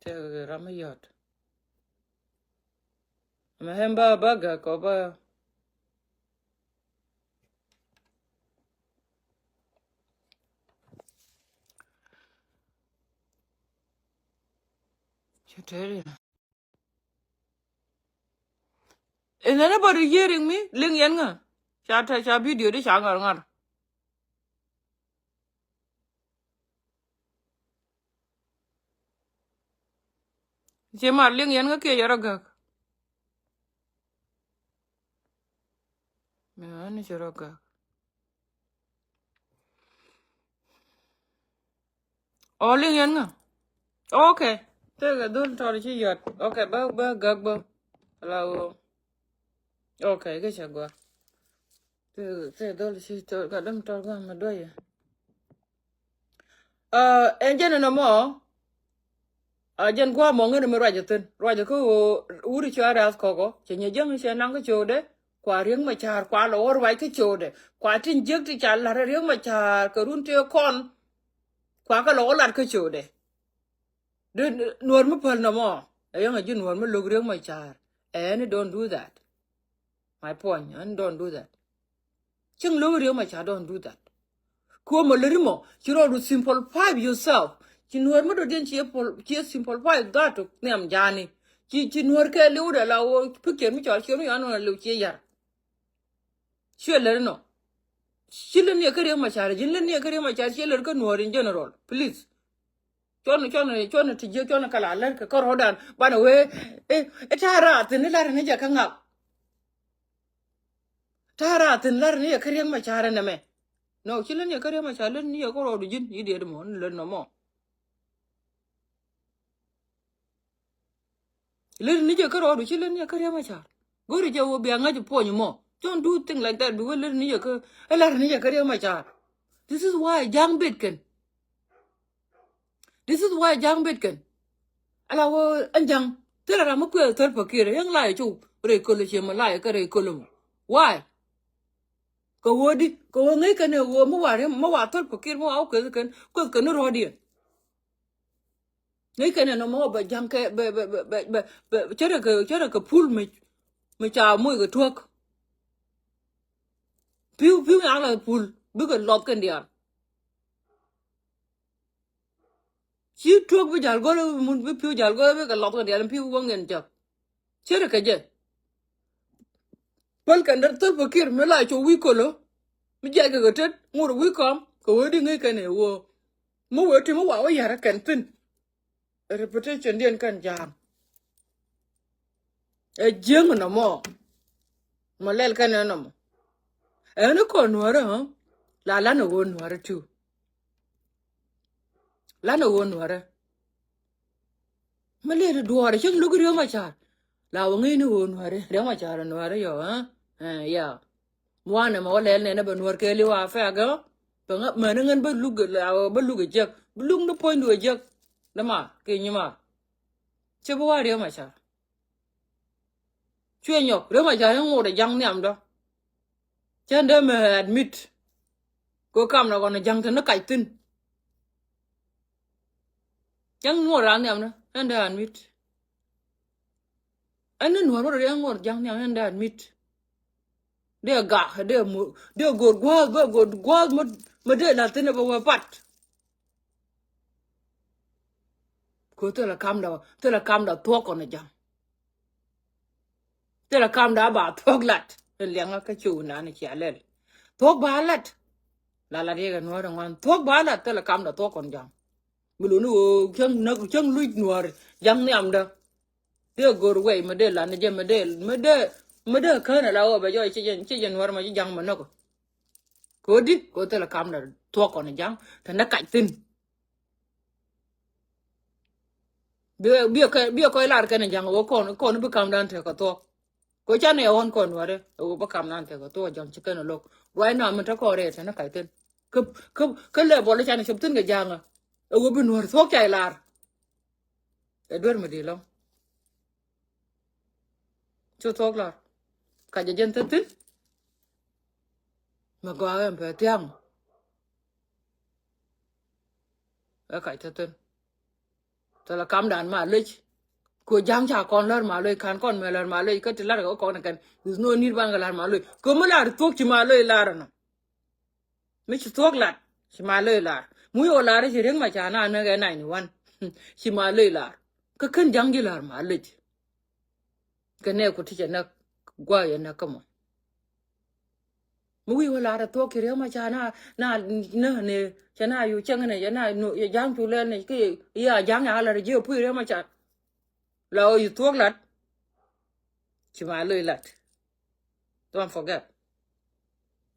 Tëëkɛ ram mi yɔt. Mɛ hɛn ba, ba gak kɔ ba. Cɛ tëëri. Is anybody hearing me? Liŋ yɛn ŋa? Ca tɛ, ca video di ca ŋar ŋar. Ci mar liŋ yɛn ŋa kiɛ yɛ rɔ gak. Mɛ ni ci rɔ gak. Ɔ liŋ yɛn ŋa? Okay. Tëëkɛ dhol tɔr ci yɔt. Okay, bä, bä gak bä. La wä. Okay, kɛ cɛ gua. Tëëkɛ, tëëkɛ dhol ci tɔr, ka däm tɔr gua mɛ duɔyɛ. Ɛ, ɛn jɛn ɛn ɛmɔ. Ɛ, jɛn gua̱a̱ mɔ ŋäni mi ruacɛ thi̱n. Ruacɛ kä ɣöö wuri cua rath kɔkɔ. Cɛ nyɛ jäŋ cɛ naŋ kä cöödɛ. Kua Riek Machar, kua lɔ wä ruac kä cöödɛ. Kua tin jiäk ti ca la̱t Riek Machar kɛ run tëë kɔn. Kua kɛ lɔ wä lat kä cöödɛ. Di Nuäär mi päl nɔmɔ. Ɛ yɛn a ji̱ Nuäär mi lo̱k Riek Machar. Ɛn don't do that. My point, and don't do that. Cieŋ lo̱k Riek Machar, don't do that. Kuɔmɔ lät imɔ, ci rɔɔdu simplify yourself. Ci Nuäär mi dɔ̱diɛn ci pol, ci simplify that to nhiam ja̱a̱ni. Ci, ci Nuäär kɛ li̱w dɛ la wä picture mi cɔal ciɛ mi yɔn nɔ li̱w ciɛ yar. Ciɛ lät inɔ. Ci lät ni ɛ kä Riek Machar, ji̱n lät ni ɛ kä Riek Machar, ciɛ lät kä Nuäär in general. Please. Cuɔn, cuɔn, cuɔn ti jiäk, cuɔn kɛ la lät kɛ kärɔ̱dan. Banɛ wee, eh, eh, ta̱a̱ raar thi̱n ni la̱t ni jɛ kä ŋak. Ta̱a̱ raar thi̱n la̱r ni yɛ kä Riɛk Macar ɛn ɛmɛ. Nɔ, ci lät ni yɛ kä Riɛk Macar, lät ni yɛ kä rɔɔdu ji̱n, i̱ diet mɔ, ni lät nɔmɔ. Lät ni jɛ kä rɔɔdu, ci lät ni jɛ kä Riɛk Macar. Go̱ri jɛ wä bia ŋa̱c puɔ̱ny mɔ. Don't do thing like that, bi wä lät ni jɛ kä, ɛ la̱r ni jɛ kä Riɛk Macar. This is why ja̱ŋ bet kɛn. This is why ja̱ŋ bet kɛn. Ala wä ɛn ja̱ŋ. Thilɛ ram mi kuɛ thäl pakir, yäŋ la yɛ cu rɛy köl ciɛ mɛ la yɛ kä rɛy köl mɔ. Why? Kɛ wä di, kɛ wä ŋäc kɛn ɛ wä mi wa riɛm, mi wa thäl pakir, mi wa wä kueth kɛn, kueth kɛn ni rɔɔdiɛn. Ŋäc kɛn ɛn ɛmɔ bɛ ja̱ŋ kɛ, bɛ, bɛ, bɛ, bɛ, bɛ, bɛ, cärɛ kɛ, cärɛ kɛ pul mi, mi ca moc kɛ tuäk. Pi̱w, pi̱w nyaŋ la pul, bikɛ lɔth kɛn diaal. Ci tuäk bi ja̱l gɔl, mun bi pi̱w ja̱l gɔl, bikɛ lɔth kɛn diaal, pi̱w wäŋ ɛn jɔk. Cärɛ kɛ jɛ. Päl kɛn dee thäl pakir mi la cu wi̱i̱ kölo. Mi jiac kɛ kɛ tet ŋot wi̱i̱ kɔm kɛ wee di ŋäc kɛn ɛ wee. Mi wee ti mi wa wä yɛr kɛn thi̱n. Reputation diɛn kɛn ja̱a̱ŋ. Ɛ jiäŋ nɔmɔ. Mɔ lɛl kɛn ɛ nɔmɔ. Ɛn kɔn nuäärä, la lan ɛ wee nuäärä tu. Lan ɛ ɣöö nuäärä. Mi lëë ti duɔɔrɛ cäŋ luk Riɛk Macar. La wä ŋi̱i̱c ni ɣöö nuäärä, Riɛk Macar nuäärä yɔ, ɛ? Ɛ, ya. Muanɛ mɛ wä lɛl nɛn ɛ bɛ nuäär kɛɛli wa fɛk ɛ. Pɛ ŋä, mɛn ɛ ŋän bä luk, la wä bä luk ɛ jiäk. Bi luk ni puɔ̱nydu ɛ jiäk. Däma, ki nyima. Cɛ bi wa Riɛk Macar. Cuɛ nyɔk, Riɛk Macar in ŋot ɛ ja̱ŋ nhiamdä. Cɛn dee mɛ admit. Kɛ kamdɛ kɔn ɛ ja̱ŋ te ni kac thi̱n. Cɛn ŋot raan nhiamdä, ɛn dee admit. Ɛn ni nuɔ̱r wä rɔ riɛk ŋot ja̱ŋ nhiam, ɛn dee admit. Dee gak, dee mu, dee go̱r gua̱a̱th, dee go̱r gua̱a̱th mä, mä dee la̱th thi̱n ɛ bɛ wee pat. Kɛ thilɛ kamdɛ, thilɛ kamdɛ thuɔ̱k kɔn ɛ ja̱ŋ. Thilɛ kamdɛ a ba thuɔ̱k lat. Ɛn liɛŋä kä ciw nan cia lɛl. Thuɔ̱k ba lat. La lat yɛ kɛ nuɔ̱ɔ̱r ŋuan. Thuɔ̱k ba lat, thilɛ kamdɛ thuɔ̱k kɔn ja̱ŋ. Mi luni ɣöö cäŋ näk, cäŋ luc nuɔ̱ɔ̱r ja̱ŋ nhiamdä. Dee go̱r wɛy mi dee lan jɛ mi dee, mi dee, mi dee kään ala ɣöö bɛ jɔɔc ci jɛ, ci jɛ nuɔ̱ɔ̱r ma ci ja̱ŋ mi näk. Kodi, kodi thilɛ kamdɛ thuɔ̱k kɔn ja̱ŋ, te näk kac thi̱n. Bi, bi kɛ, bi kɔc lar kɛn ja̱ŋ ɣöö kɔn, kɔn bi kamdan tekɛ thuɔ̱k. Kɛ canɛ ɣɔn kɔn wärɛ ɣöö bi kamdan tekɛ thuɔ̱k ja̱ŋ ci kɛn lo̱k. Right now mi te kɔn rɛɛ te näk kac thi̱n. Kä, kä, kä level canɛ cop thi̱n kɛ ja̱ŋä. Ɣöö bi nuɔ̱ɔ̱r thuɔ̱k ca lar. Ɛ duer mi di̱i̱t lɔ̱ŋ. Cu thuɔ̱k lar. Ka jɛ jɛn thäthin. Mɛ gɔaa ɛn pɛ thia̱a̱ŋ. Ɛ kac thäthin. Thilɛ kamdan ma lec. Kɛ ja̱ŋ ca kɔn lär ma lec, ka̱n kɔn mɛ lär ma lec, kä ti lar kɛ kɔn kɛn. There's no need ban kɛ lar ma lec. Kɛ mi lar thuɔ̱k ci ma lec lar ɛnɔ. Mi ci thuɔ̱k lat, ci ma lo̱c lar. Mi wi̱i̱ wä lar ci Riek Machar na näk ɛ ninety one. Ci ma lo̱c lar. Kä kän ja̱ŋ ji̱ lar ma lo̱c. Kɛ nɛɛku ti cɛ näk, gua̱a̱ yɛ näk kä mɔ. Mi wi̱i̱ wä lar ɛ thuɔ̱k ci Riek Machar na, na, na, ni, cɛ na yu cäŋ ni, cɛ na, nu, yɛ ja̱ŋ cu lɛl ni, ki, ya ja̱ŋ ya lar ji̱ ɛ puc Riek Machar. La ɣöö ci thuɔ̱k lat. Ci ma lo̱c lat. Don't forget.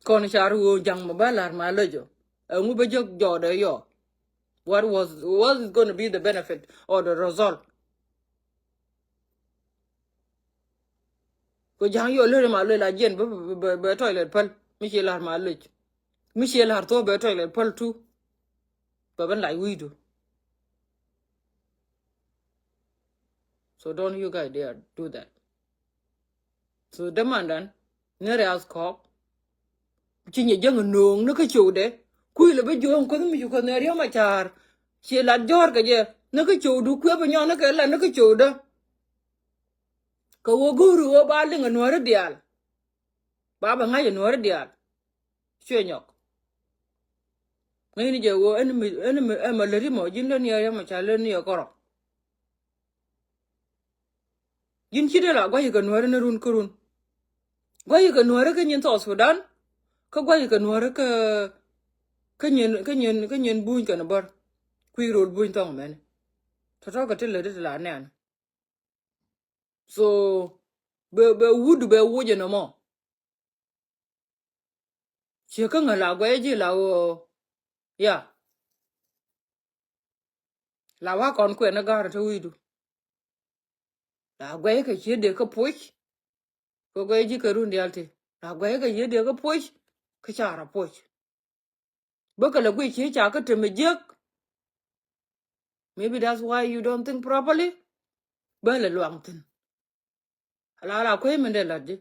Kɔn car ɣöö ja̱ŋ mɔ bä la̱r ma lo̱c ɔ. Ɛŋu bä jek jɔɔdɛ yɔ? What was, what is gonna be the benefit or the result? Kɛ ja̱ŋ yɔ lät ma lo̱c la jiɛn bä, bä, bä, bä toilet päl. Mi ci la̱r ma lo̱c. Mi ci la̱r thuɔ̱k bɛ toilet päl tu. Bä ben lac wi̱i̱du. So don't you guys dare do that. So dämandan ni rɛ̈th kɔk. Ci nyɛ jäŋ no̱o̱ŋ ni kä cowdɛ. Kui̱ lɛ bi juɔ̱ɔ̱ŋ kuäth mi ci kuäth ni Riek Machar. Ci lat jɔ̱ɔ̱r kɛ jɛ ni kä cowdu kui̱ bi nyɔk ni kɛ lat ni kä cowdä. Kɛ ɣöö go̱o̱ri ɣöö ba liŋ ɛ nuääri diaal. Ba bɛ ŋa̱c ɛ nuääri diaal. Cuɛ nyɔk. Ŋäcni jɛ ɣöö ɛn mi, ɛn mi, ɛn mi läti mɔ ji̱n lätni ɛ Riek Machar lätni ɛ kɔrɔ. Ji̱n ci dee la gua̱cikɛ nuääri ni run kä run. Gua̱cikɛ nuääri kä nyin South Sudan. Kä gua̱cikɛ nuääri kä, kä nyin, kä nyin, kä nyin buny kɛn bär. Kui̱ rol buny thɔŋ mɛni. Tɔ̱tɔ̱ kɛ ti läti ti la nɛn. So bɛ, bɛ wut bɛ wuc ɛn ɛmɔ. Ciɛ kä ŋä la guɛy ji̱ la ɣöö. Ya. La wa kɔn kuɛn ni ga̱r te wi̱i̱du. La guɛy kɛ cië dee kä puɔc. Kɛ guɛy ji̱ kɛ run dial ti. La guɛy kɛ cië dee kä puɔc. Kä ca rɔ puɔc. Bä kɛ lɛ guic ci ca kä temɛ jiäk. Maybe that's why you don't think properly. Bä lɛ luaŋ thin. Ala la kuey min dee lat ji̱.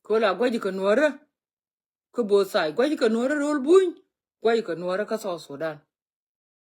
Ko la gua̱c kɛ nuɔrä. Kä both side. Gua̱c kɛ nuɔrä rol buny. Gua̱c kɛ nuɔrä kä South Sudan.